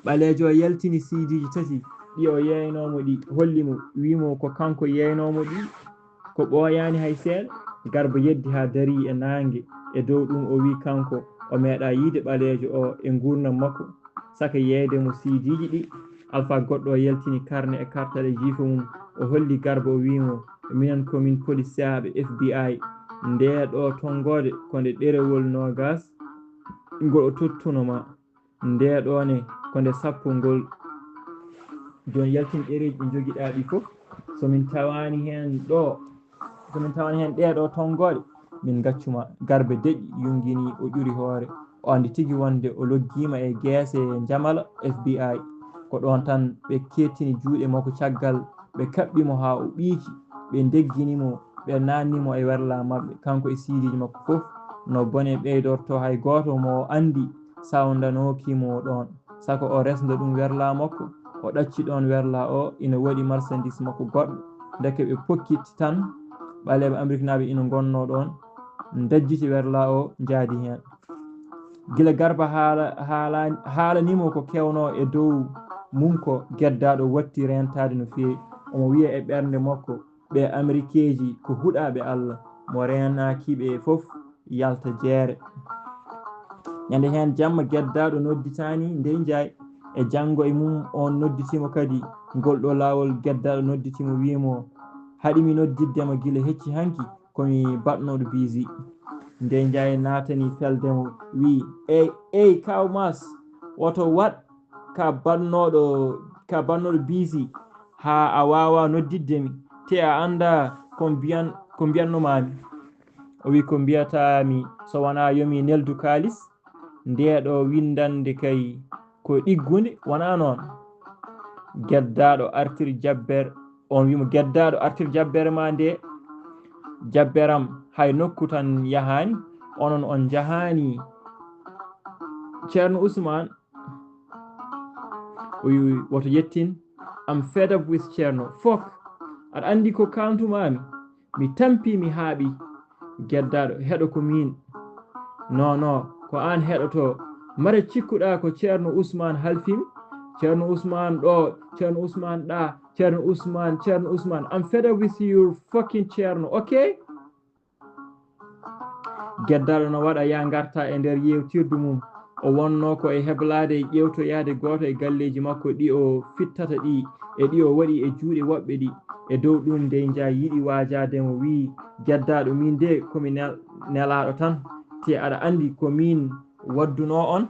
Ɓaleejo o yaltini C D ji tati ɗi o yeeynoo mo ɗi, holli mo, wii mo ko kanko yeeynoo mo ɗi, ko ɓooyaani hay seeɗa. Garba yeddi haa darii e naange. E dow ɗum o wii kanko o meeɗaa yiide ɓaleejo o e nguurndam makko, saka yeeyde mo C D ji ɗi. Alfaa goɗɗo o yaltini karne e kartal e jiifa mum, o holli Garba, o wii mo, minen ko min polisaaɓe F B I. Ndee ɗoo tonngoode ko nde ɗerewol noogas ngol o tottuno ma. Ndee ɗoo ne ko nde sappo ngol. Jooni yaltin ɗereeji ɗi njogiɗaa ɗi fof. So min tawaani heen ɗoo, so min tawaani heen ɗee ɗoo tonngooɗe, min ngaccu ma. Garba deƴƴi, yungini, o ƴuri hoore. O anndi tigi wonde o loggiima e geese Jamala F B I. Ko ɗoon tan ɓe keettini juuɗe makko caggal, ɓe kaɓɓi mo haa o ɓiiki, ɓe ndeggini mo, ɓe naanni mo e werlaa maɓɓe, kanko e siidiiji makko fof. No bone ɓeydortoo, hay gooto mo o anndi sawndanooki mo ɗoon. Sako o resnda ɗum werlaa makko, o ɗacci ɗoon werlaa o, ina waɗi marsandiis makko goɗɗo. Ndeke ɓe pokkitti tan, ɓaleeɓe Ameriknaaɓe ina ngonnoo ɗoon, ndajjiti werlaa o, njaadi heen. Gila Garba haala-, haala-, haalanii mo ko kewnoo e dow mum ko, Geddaaɗo watti reentaade no feewi. Omo wiya e ɓernde makko, ɓee Amerikeeji ko huɗaaɓe Alla, mo reenaaki ɓe fof yalta jeere. Ñande heen jamma, Geddaaɗo nodditaani Ndey Njaay. E janngo e mum, oon nodditii mo kadi. Ngol ɗoo laawol, Geddaaɗo nodditii mo, wii mo, "Haɗi mi noddidde ma gila hecci hanki, ko mi baɗnooɗo busy." Ndey Njaay naatani felde mo, wii, "Ey, ey, Kaaw Maas, woto waɗ ka baɗnooɗo, ka baɗnooɗo busy, haa a waawaa noddidde mi, te a anndaa ko mbiyan-, ko mbiyannoo-maa-mi." O wii, "Ko mbiyataa-mi so wanaa yo mi neldu kaalis? Ndee ɗoo winndannde kay ko ɗiggunde, wonaa noon?" Geddaaɗo artiri jabbere, oon wii mo, "Geddaaɗo artir jabbere maa ndee, jabbere am hay nokku tan yahaani, onon on njahaani." Ceerno Usmaan, o wii, "Woto yettin, I'm fed up with Ceerno. Fok, aɗa anndi ko kaalntu-maa-mi? Mi tampi, mi haaɓi." Geddaaɗo, "Heɗo ko miin." "No, no, ko aan heɗotoo. Mara cikkuɗaa ko Ceerno Usmaan halfii-mi? Ceerno Usmaan ɗoo, Ceerno Usmaan ɗaa, Ceerno Usmaan, Ceerno Usmaan. I'm fed up with your fucking Ceerno, okay?" Geddaaɗo no waɗa yaa ngarta e nder yeewtirdu mum. O wonnoo ko e heblaade ƴeewtoyaade gooto e galleeji makko ɗi o fittata ɗi e ɗi o waɗi e juuɗe woɓɓe ɗi. E dow ɗum, Ndey Njaay yiɗi waajaade mo, wii, "Geddaaɗo, miin de ko mi nel-, nelaaɗo tan, te aɗa anndi ko miin waddunoo on."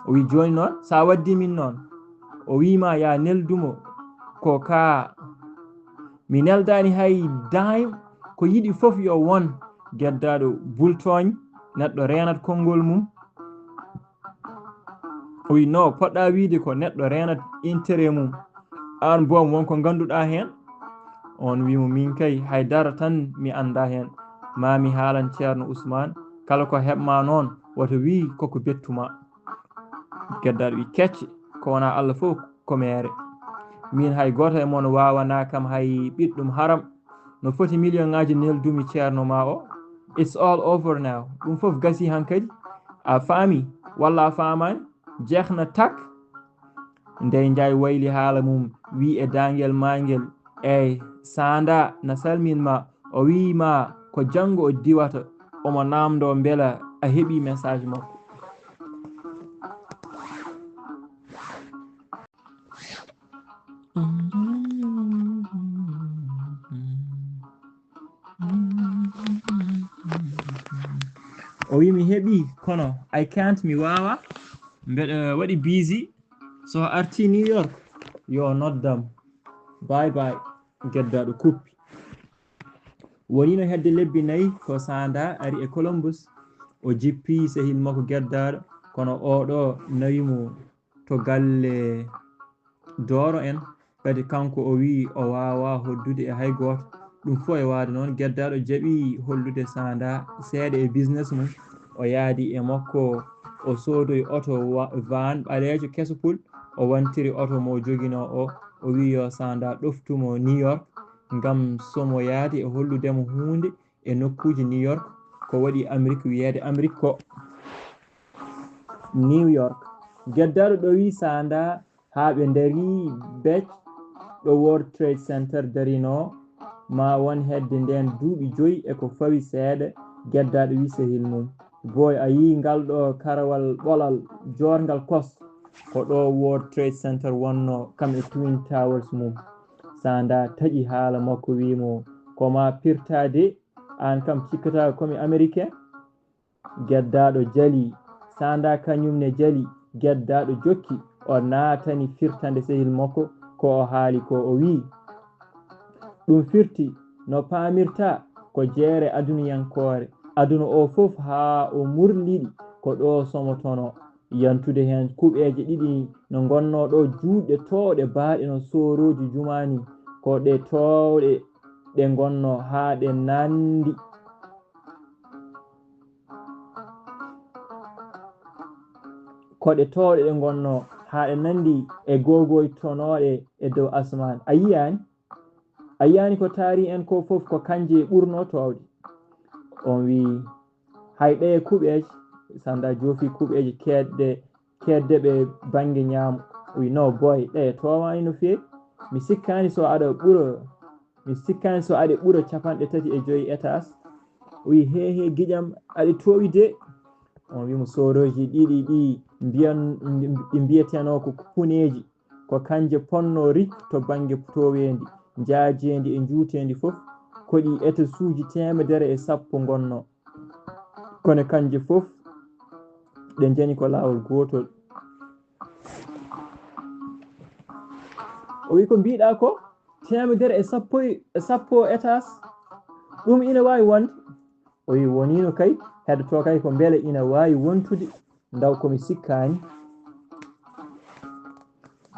O wii, "Jooni noon, so a waddii min noon," o wii ma, "Yaa neldu mo ko kaa, mi neldaani hay dime, ko yiɗi fof yo won." Geddaaɗo bultooñ, neɗɗo reenat konngol mum. O wii, "No, poɗɗaa wiide ko neɗɗo reenat intérêt mum. Aan boom, won ko ngannduɗaa heen?" Oon wii mo, "Miin kay, hay dara tan mi anndaa heen. Maa mi haalan Ceerno Usmaan, kala ko heɓ-maa noon, woto wii koko bettu-maa." Geddaaɗo wii, "Kecce, ko wonaa Alla fof ko meere. Miin hay gooto e mon waawanaa kam hay ɓiɗɗum haram. No foti miliyoŋaaji neldu-mi ceerno maa o. It's all over now. Ɗum fof gasii hankadi. A faami walla a faamaani? Jeexna tak." Ndey Njaay wayli haala mum, wii e daangel maangel, "Eey, Saanda na salmin ma." O wii ma ko janngo o diwata, omo naamndoo mbela a heɓii message makko. O wii, "Mi heɓii, kono I can't, mi waawaa. Mbeɗa waɗi busy. So artii New York, yo noddam. Bye bye." Geddaaɗo kuppi. Woniino hedde lebbi nayi ko Saanda ari e Columbus. O jippii sehil makko Geddaaɗo, kono oo ɗoo nawi mo to galle Dooro en. Kadi kanko o wii o waawaa hoddude e hay gooto. Ɗum fof e waade noon, Geddaaɗo jaɓi hollude Saanda seeɗa e business mum. O yaadi e makko, o soodoyi oto wa-, van ɓaleejo keso pul. O wantiri oto mo joginoo o, o wii yo Saanda ɗoftu mo New York, ngam so mo yaadi e hollude mo huunde e nokkuuji New York, ko waɗi Amrik wiyeede Amrik ko New York. Geddaaɗo ɗowi Saanda haa ɓe ndarii bec ɗo World Trade Center darinoo, ma won hedde ndeen duuɓi joyi e ko fawi seeɗa. Geddaaɗo wii sehil mum, "Boy, a yii ngal ɗo karawal ɓolal joorngal kos? Ko ɗo World Trade Center wonnoo, kam e Twin Towers mum." Saanda taƴi haala makko, wii mo, Ko maa pirtaa de, aan kam cikkataa ko mi Ameriken? Geddaaɗo jali, Saanda kañum ne jali, Geddaaɗo jokki, o naatani firtande sehil makko ko o haali ko, o wiyi, ɗum firti no paamirta ko jeere aduniyankoore, aduna o fof haa o murliɗi ko ɗo somotono. Yantude heen kuɓeeje ɗiɗi no ngonnoo ɗo juutɗe toowɗe baaɗe no soorooji jumaa ni, ko ɗe toowɗe ɗe ngonnoo haa ɗe nanndi. Ko ɗe toowɗe ɗe ngonnoo haa ɗe nanndi e googoy tonooɗe e dow asmaan. A yiyaani? A yiyaani ko taari en ko fof ko kanje ɓurnoo toowde? On wii, hay ɗee kuɓeeje, Sanda joofi kuɓeeje keedɗe, keedde ɓe bannge ñaamo. Wi, no boy, ɗee toowaani no feewi. Mi sikkaani so aɗa ɓura, mi sikkaani so aɗa ɓura capanɗe tati e joyi étage. Wi, he, he, giƴam, aɗa toowi de. On wi mo soorooji ɗiɗi ɗi mbiyan-, ɗi mbiyetenoo ko kupuneeji, ko kanje ponnoo rik to bannge tooweendi, njaajeendi e njuuteendi fof, ko ɗi étagesuuji teemedere e sappo ngonnoo. Kono kanje fof ɗe njani ko laawol gootol. O wi, ko mbiɗa ko teemedere e sappo e, e sappo étage, ɗum ina waawi wonde? O wi, woniino kay, heddoto kay ko mbele ina waawi wontude, ndaw ko mi sikkaani.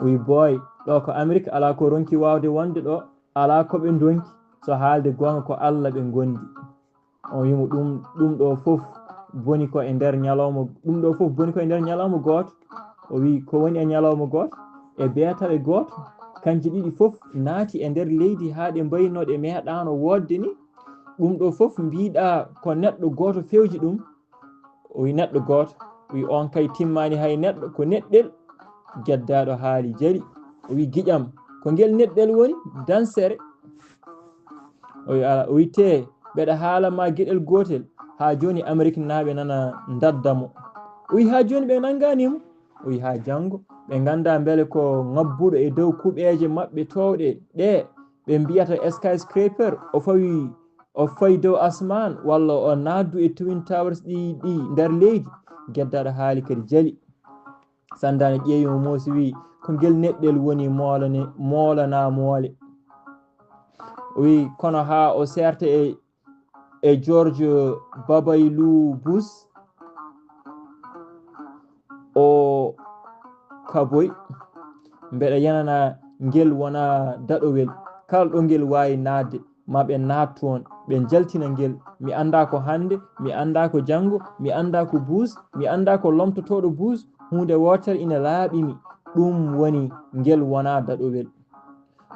O wi, boy, ɗo ko Amerik, alaa ko ronki waawde wonde ɗo, alaa ko ɓe ndonki, so haalde goonga ko Alla ɓe ngondi. On wimo ɗum, ɗum ɗo fof boni ko e nder ñalawma, ɗum ɗo fof boni ko e nder ñalawma gooto. O wi, ko woni e ñalawma gooto? E beetawe gooto, kanje ɗiɗi fof naati e nder leydi haa ɗe mbayno ɗe meeɗaano woodde ni. Ɗum ɗo fof mbiɗa ko neɗɗo gooto fewji ɗum. O wi, neɗɗo gooto? O wi, on kay timmaani hay neɗɗo, ko neɗɗel. Geddaaɗo haali jali. O wi, giƴam, ko ngel neɗɗel woni? Dansere. O wi, ala, o wi, te mbeɗa haala ma geɗel gootel, haa jooni Ameriknaaɓe nana ndadda mo. O wi, haa jooni ɓe nanngaani mo? O wi, haa janngo. Ɓe ngannda mbele ko ngabbuɗo e dow kuɓeeje maɓɓe toowɗe ɗe, ɓe mbiyata skyscraper, o fawi, o fawi dow asmaan, walla o naaddu e Twin Towers ɗi, ɗi nder leydi. Geddaaɗo haali kadi jali. Sanda ne ƴeewi mo, moosi, wi, ko ngel neɗɗel woni moolane, moolana moole. O wi, kono haa o seerta e, e George Babaylu Bush, o kaboy, mbeɗa yanana ngel wona daɗowel. Kala ɗo ngel waawi naatde, ma ɓe naat toon, ɓe njaltina ngel. Mi anndaa ko hannde, mi anndaa ko janngo, mi anndaa ko Bush, mi anndaa ko lomtotooɗo Bush. Huunde wootere ina laaɓi mi, ɗum woni ngel wonaa daɗowel.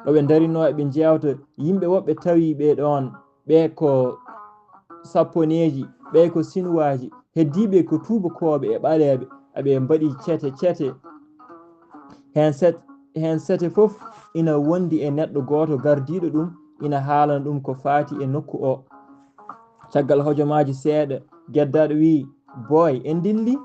Ɗo ɓe ndarinoo eɓe njeewta, yimɓe woɓɓe tawi ɓe ɗoon, ɓe ko Saponeeji, ɓe ko Sinuwaaji, heddiiɓe ko tuubakooɓe e ɓaleeɓe, eɓe mbaɗi cete cete. Heen set-, heen sete fof ina wondi e neɗɗo gooto gardiiɗo ɗum, ina haalana ɗum ko faati e nokku o. Caggal hojomaaji seeɗa, geddaaɗo wii, "Boy, en ndilli?"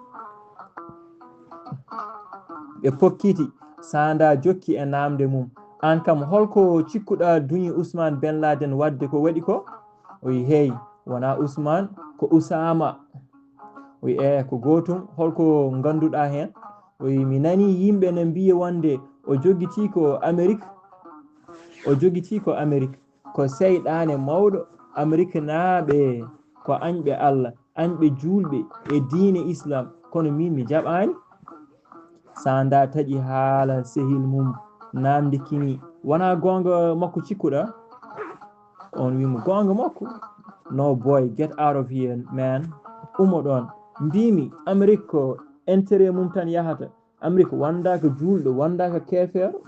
Ɓe pokkiti, Sanda jokki e naamnde mum. "Aan kam, holko cikkuɗaa duñi Usmaan Ben Laden waɗde ko waɗi ko?" O wi, "Hey, wonaa Usmaan, ko Usaama." O wi, "Ee, ko gootum, holko ngannduɗaa heen?" O wi, "Mi nanii yimɓe ne mbiya wonde o jogitii ko Amerik, o jogitii ko Amerik, ko seyɗaane mawɗo, Ameriknaaɓe ko añɓe Alla, añɓe juulɓe e diine Islam, kono miin mi jaɓaani." Sanda taƴi haala sehil mum, naamndikini, "Wonaa goonga makko cikkuɗaa?" On wi mo, "Goonga makko? No boy, get out of here, man. Ummo ɗoon. Mbiimi, Amerik ko intérêt mum tan yahata. Amerik wondaaka juulɗo, wondaaka keefeero."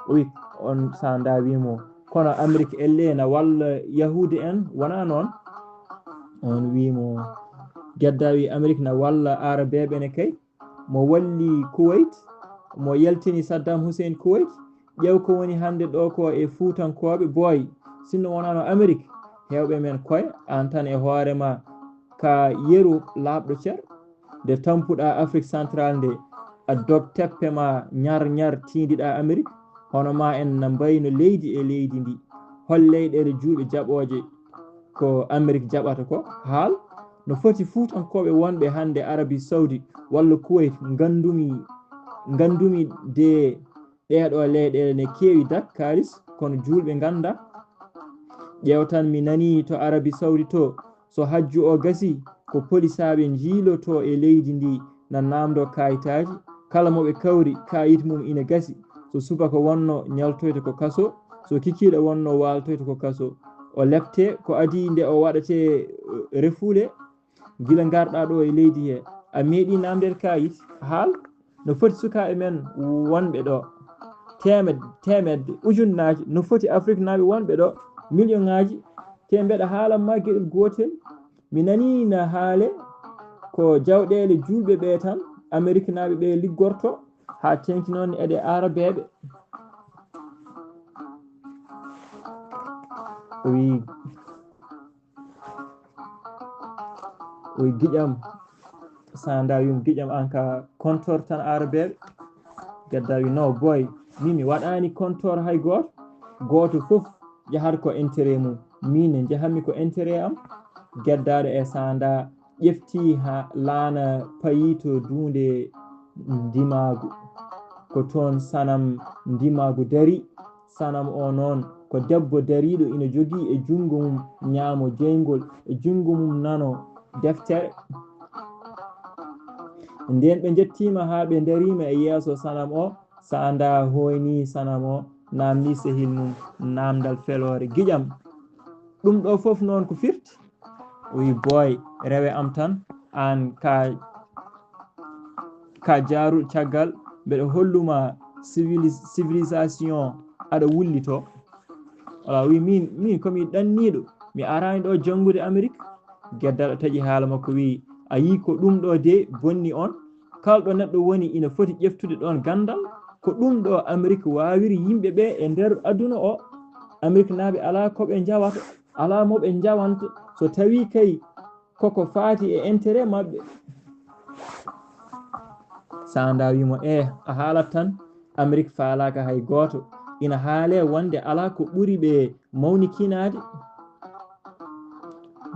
O wi, on Sanda wi mo, "Kono Amerik elle na walla Yahuude en, wonaa noon?" On wi mo, gedda wi, "Amerik na walla Arabeeɓe ne kay. Mo walli Kuwait, mo yaltini Saddam Hussein Kuwait. Ƴeew ko woni hannde ɗo ko e Fuutankooɓe, boy. Sinno wonaano Amerik, heewɓe men koye, aan tan e hoore ma, ka yeru laaɓɗo cer. Nde tampuɗaa Afrik Santral nde, a dog teppe ma ñar ñar tiindiɗaa Amerik, hono ma en na mbayno leydi e leydi ndi." hol leyɗeele juulɓe jaɓooje ko Amerik jaɓata ko? Haal, no foti fuutankooɓe wonɓe hannde Arabi Sawdi walla Kuwait nganndumi, nganndumi de ɗeeɗo leyɗeele ne keewi dak kaalis, kono juulɓe ngannda. Ƴeewtan mi nani to Arabi Sawdi to, so hajju o gasi, ko polisaaɓe njiiloto e leydi ndi na naamndo kaayitaaji, kala mo ɓe kawri kaayit mum ina gasi, so subaka wonno ñaltoyta ko kaso, so kikiiɗe wonno waaltoyta ko kaso. O lepte ko adii nde o waɗate, eh, refuule, gila ngarɗa ɗo e leydi he, a meeɗi naamndel kaayit? Haal, no foti sukaaɓe men wonɓe ɗo teemedde, teemedde, ujunnaaji, no foti Afriknaaɓe wonɓe ɗo miliyonŋaaji, te mbeɗa haalan ma geɗel gootel. Mi nanii na haale ko jawɗeele juulɓe ɓe tan Ameriknaaɓe ɓe liggorto, haa teeŋti noon e ɗe Arabeeɓe. O wiyi, o wiyi, "Giƴam, Sanda wiyi mo, giƴam, an ka kontor tan Arabeeɓe." Gedda wiyi, "No boy, min mi waɗaani kontor hay gooto. Gooto fof yahat ko intérêt mum. Min ne njahanmi ko intérêt am." Geddaaɗo e Sanda ƴefti haa laana payi to duunde ndimaagu. Ko toon sanam ndimaagu dari. Sanam o noon ko debbo dariiɗo ina jogii e junngo mum ñaamo jeyngol, e junngo mum nano deftere. Ndeen ɓe njettiima haa ɓe ndariima e yeeso sanam o, Sanda hooyni sanam o, naamni sehil mum naamndal feloore. "Giƴam, ɗum ɗo fof noon ko firti?" O wi, "Boy, rewe am tan, aan ka, ka jaaruɗo caggal, mbeɗa holluma civili-, civilisation aɗa wullito." Wala, o wi, "Min, min ko mi ɗanniiɗo, mi araani ɗo janngude Amerik." Geddaaɗo taƴi haala makko, wi, "A yii ko ɗum ɗo de bonni on? Kala ɗo neɗɗo woni ina foti ƴeftude ɗoon ganndal. Ko ɗum ɗo Amerik waawiri yimɓe ɓe e nder aduna o. Ameriknaaɓe alaa ko ɓe njawata, alaa mo ɓe njawanta. So tawii kay koko faati e intérêt maɓɓe." Sanda wi mo, "Eh, a haalat tan, Amerik faalaaka hay gooto. Ina haalee wonde alaa ko ɓuri ɓe mawnikinaade."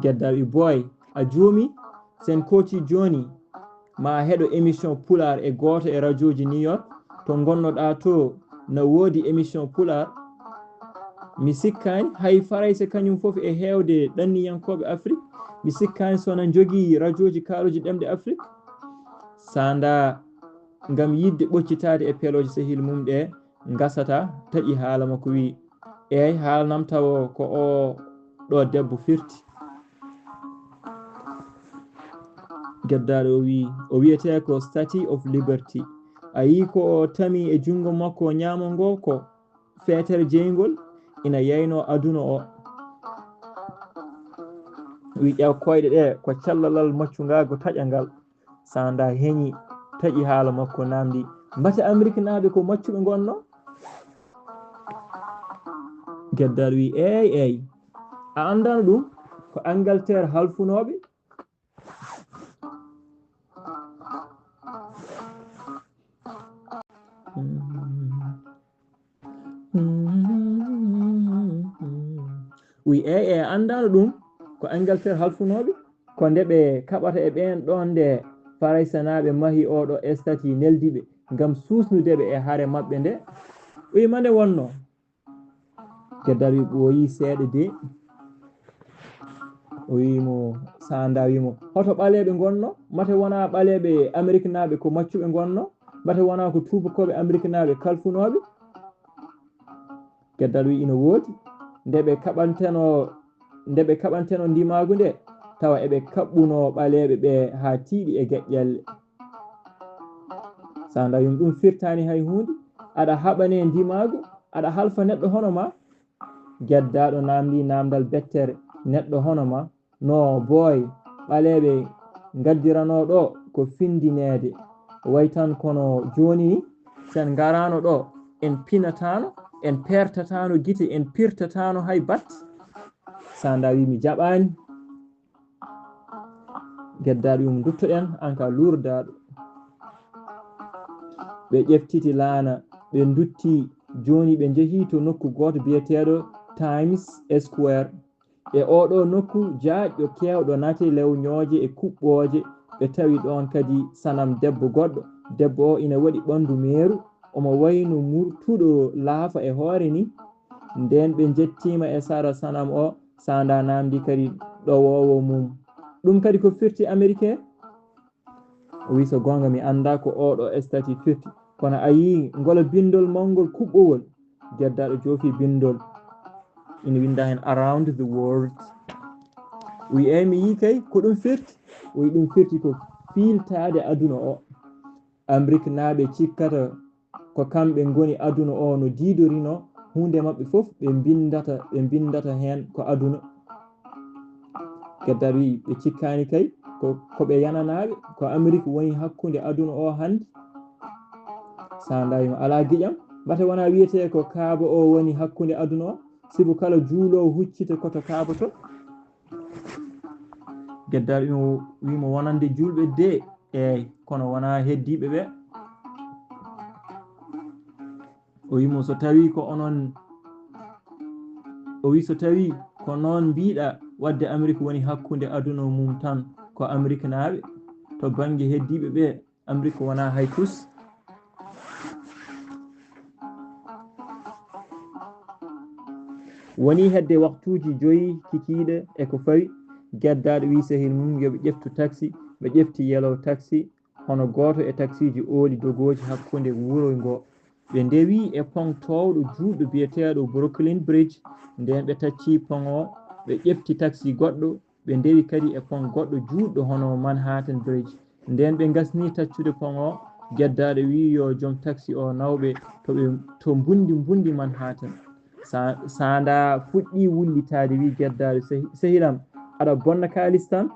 Gedda wi, "Boy, a juumi, sen kooci jooni, ma heɗo émission Pulaar e gooto e rajooji New York, to ngonnoɗaa to, na woodi émission Pulaar. Mi sikkaani hay Farayse kañum fof e heewde ɗanniyankooɓe Afrik, mi sikkaani so na njogii rajooji kaaluji ɗemɗe Afrik." Sanda, ngam yiɗde ɓoccitaade e pelooje sehil mum ɗe ngasata, taƴi haala makko, wi, "Eey, haalanam tawo ko o ɗo debbo firti." Geddaaɗo o wi, o wiyetee ko Statue of Liberty. A yii ko o tami e junngo makko ñaamo ngo, ko feetere jeyngol ina yayno aduna o. Wi, "Ƴeew koyɗe ɗe, ko callalal maccungaagu taƴangal." Sanda heñi, taƴi haala makko, naamndi, "Mbate Ameriknaaɓe ko maccuɓe ngonno?" Geddaaɗo wi, "Eey, eey. A anndaano ɗum? Ko Angleterre halfunooɓe." Wi, "Eey, eey, a anndaano ɗum? Ko Angleterre halfunooɓe. Ko nde ɓe kaɓata e ɓeen ɗoon nde Faraysenaaɓe mahi oo ɗo statue, neldi ɓe ngam suusnude ɓe e hare maɓɓe nde." O wi, "Ma nde wonno?" Geddal wi, "Ɓooyi seeɗa de." O wi mo, Sanda wi mo, "Hoto ɓaleeɓe ngonno? Mate wonaa ɓaleeɓe Ameriknaaɓe ko maccuɓe ngonno? Mate wonaa ko tuubakooɓe Ameriknaaɓe kalfunooɓe?" Geddal wi, "Ina woodi. Nde ɓe kaɓanteno, nde ɓe kaɓanteno ndimaagu nde, tawa eɓe kaɓɓunoo ɓaleeɓe ɓe haa tiiɗi e geƴƴelle." Sanda wi mo, "Ɗum firtaani hay huunde. Aɗa haɓane ndimaagu, aɗa halfa neɗɗo hono ma." Geddaaɗo naamndi naamndal bettere, "Neɗɗo hono ma? No boy, ɓaleeɓe ngaddiranoo ɗo ko finndineede. Way tan kono jooni ni, sen ngaraano ɗo, en pinataano, en peertataano gite, en pirtataano hay batte." Sanda wi, "Mi jaɓaani." Geddaaɗo wi mo, "Nduttoɗen, an ka luurdaaɗo." Ɓe ƴeftiti laana, ɓe ndutti. Jooni ɓe njehii to nokku gooto biyeteeɗo Times Square. E oo ɗoo nokku jaajɗo keewɗo nate lewñooje e kuɓɓooje, ɓe tawi ɗoon kadi sanam debbo goɗɗo. Debbo oo ina waɗi ɓanndu meeru, omo wayi no murtuɗo laafa e hoore ni. Ndeen ɓe njettiima e sara sanam oo, Sanda naamndi kadi ɗowoowo mum. Ɗum kadi ko firti Amerike? O wi, so goonga mi anndaa ko oo ɗoo estati firti, kono a yii ngol binndol mawngol kuɓɓowol, geddaaɗo joofi binndol. Ina winnda heen around the world. O wi, eey, mi yii kay, ko ɗum firti? O wi, ɗum firti ko fiiltaade aduna o. Ameriknaaɓe cikkata ko kamɓe ngoni aduna o no diidorino huunde maɓɓe fof, ɓe mbinndata, ɓe mbinndata heen ko aduna. Geddaaɗo wi, ɓe cikkaani kay ko, ko ɓe yananaaɓe, ko Amerik woni hakkunde aduna o hannde. Sanda wi mo, alaa giƴam, mbate wonaa wiyetee ko Kaaba o woni hakkunde aduna o, sibu kala juuloowo huccita ko to Kaaba to. Geddaaɗo wi mo, wi mo wonande juulɓe de, eey, kono wonaa heddiiɓe ɓe. O wi mo, so tawii ko onon, o wi, so tawii ko noon mbiiɗa, wadde Amerik woni hakkunde aduna mum tan, ko Ameriknaaɓe, to bannge heddiiɓe ɓe, Amerik wonaa hay tus. Wonii hedde waktuuji joyi kikiiɗe e ko fawi, geddaaɗo wi sehil mum yo ɓe ƴeftu taksi, ɓe ƴefti yellow taksi, hono gooto e taksiiji ooli dogooji hakkunde wuro ngoo. Ɓe ndewi e pont toowɗo juutɗo biyeteeɗo Brooklyn Bridge, ndeen ɓe taccii pont o, ɓe ƴefti taksi goɗɗo, ɓe ndewi kadi e pont goɗɗo juutɗo hono Manhattan Bridge. Ndeen ɓe ngasnii taccude pont o, geddaaɗo wi yo joom taksi o naw ɓe to ɓe, to mbunndi mbunndi Manhattan. Sa-, Sanda fuɗɗii wullitaade, wi geddaaɗo, "Sehi-, sehil am, aɗa bonna kaalis tan?"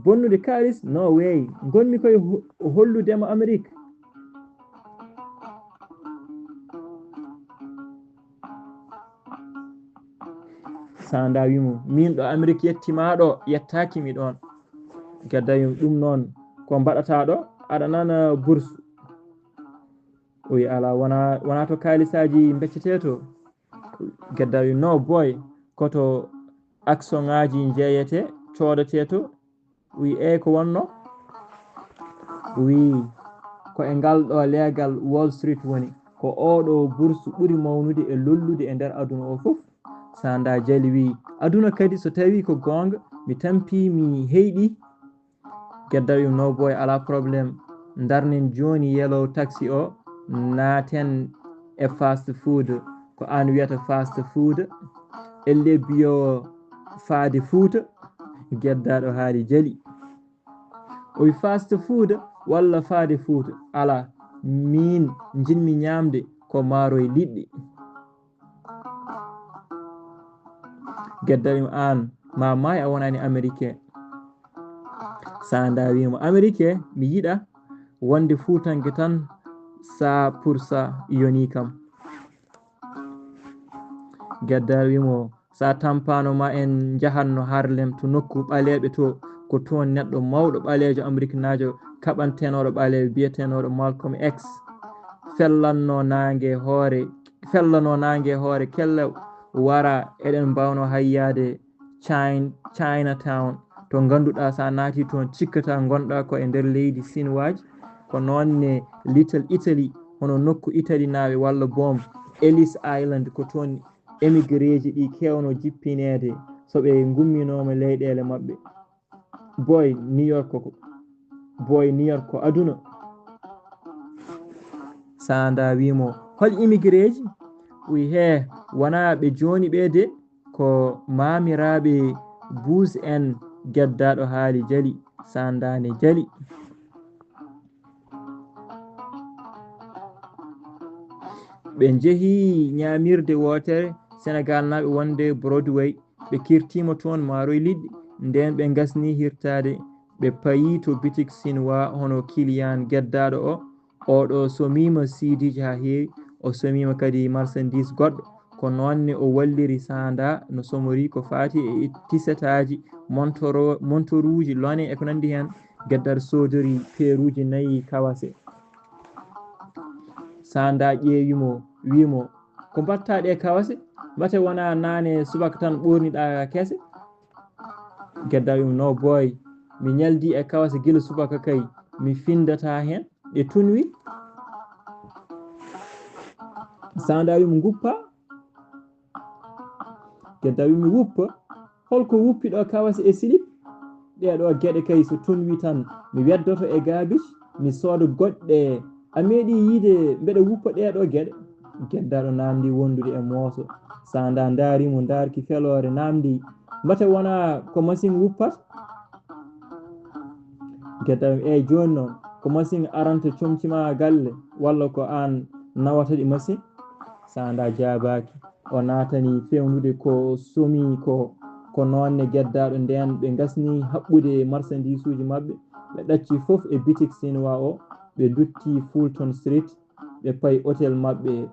"Bonnude kaalis? No way. Ngonmi koye ho-, hollude mo Amerik." Sanda wi mo, "Min ɗo Amerik yetti maa ɗo, yettaaki mi ɗoon." Geddaaɗo wi mo, "Ɗum noon ko mbaɗataa ɗo? Aɗa nana bourse?" O wi, "Alaa, wonaa, wonaa to kaalisaaji mbeccetee to." Geddaaɗo wi, "No boy, ko to aksiyonŋaaji njeeyetee, coodetee to." O wi, "Eey, ko wonno?" O wi, "Ko e ngal ɗo leegal Wall Street woni. Ko oo ɗo bourse ɓuri mawnude e lollude e nder aduna o fof." Sanda jali wi, "Aduna kadi, so tawii ko goonga, mi tampii, mi heyɗii." Geddaaɗo wi, "No boy, alaa problème. Ndarnen jooni yellow taksi o, naaten e fast food." Ko aan wiyata fast food? Elle biyo faade Fuuta? Geddaaɗo haali jali. O wi, "Fast food walla faade Fuuta? Alaa, miin njiɗmi ñaamde ko maaroy liɗɗi." Geddaaɗo wi mo, "Aan, ma maay a wonaani Amerike." Sanda wi mo, "Amerike, mi yiɗa wonde Fuutanke tan, cent pour cent yonii kam." Geddaaɗo wi mo, "So a tampaano ma en njahatno Harlem to nokku ɓaleeɓe to, ko toon neɗɗo mawɗo ɓaleejo Ameriknaajo kaɓantenooɗo ɓaleeɓe biyetenooɗo Malcolm X fellanno naange hoore, fellanno naange hoore kella wara, eɗen mbaawnoo hay yahde Chine-, Chinatown, to ngannduɗaa so a naatii toon cikkataa ngonɗaa ko e nder leydi Sinwaaji." Ko noon ne Little Italy, hono nokku Italinaaɓe walla boom Ellis Island, ko toon emigreeji ɗi keewno jippineede so ɓe ngumminooma leyɗeele maɓɓe. Boy, New York ko, boy, New York ko aduna. Sanda wi mo, "Hol imigreeji?" O wi, "Hee, wonaa ɓe jooni ɓe de, ko maamiraaɓe Bush en." Geddaaɗo haali jali, Sanda ne jali. Ɓe njehi ñaamirde wootere Senegaalnaaɓe wonde Broadway. Ɓe kirtiima toon maaroy liɗɗi. Ndeen ɓe ngasnii hirtaade, ɓe payi to bitik Sinwaa hono kiliyaan geddaaɗo o. Oo ɗo somiima siidiiji haa heewi, o somiima kadi marsandiis goɗɗo. Ko noon ne o walliri Sanda no somori ko faati e tisetaaji, montoro-, montoruuji, lone e ko nanndi heen. Geddaaɗo soodori peeruuji nayi kawase. Sanda ƴeewi mo, wi mo, Ko mbatta ɗe kawase? Mbate wona naane subaka tan ɓorniɗa kese? Gedda wi'imo, no boy, mi nyaldi e kawase gila subaka kay, mi findata hen, ɗe tunwi. Sanda wi'imo, nguppa. Gedda wi'imo, wuppa. Holko wuppi ɗo kawase e silip? Ɗeɗo geɗe kay so tunwi tan, mi weddoto e gabit, mi sooda goɗɗe. A meeɗi yiide mbeɗa wuppa ɗeɗo geɗe? Geddaɗo namdi wondude e mooso. Sanda ndaarimo, ndaarki feloore, namdi, mbate wona ko machine wuppata? Gedda, eyyi, joni noon ko machine aranta comci ma galle, walla ko an nawata ɗi machine? Sanda jaabaki. O naatani fewnude ko somi ko. Ko noon ne geddaɗo nden, ɓe ngasni haɓɓude marchandisuji maɓɓe, ɓe ɗacci fof e bitik Sinwaa o, ɓe ndutti Fulton Street, ɓe payi hotel maɓɓe.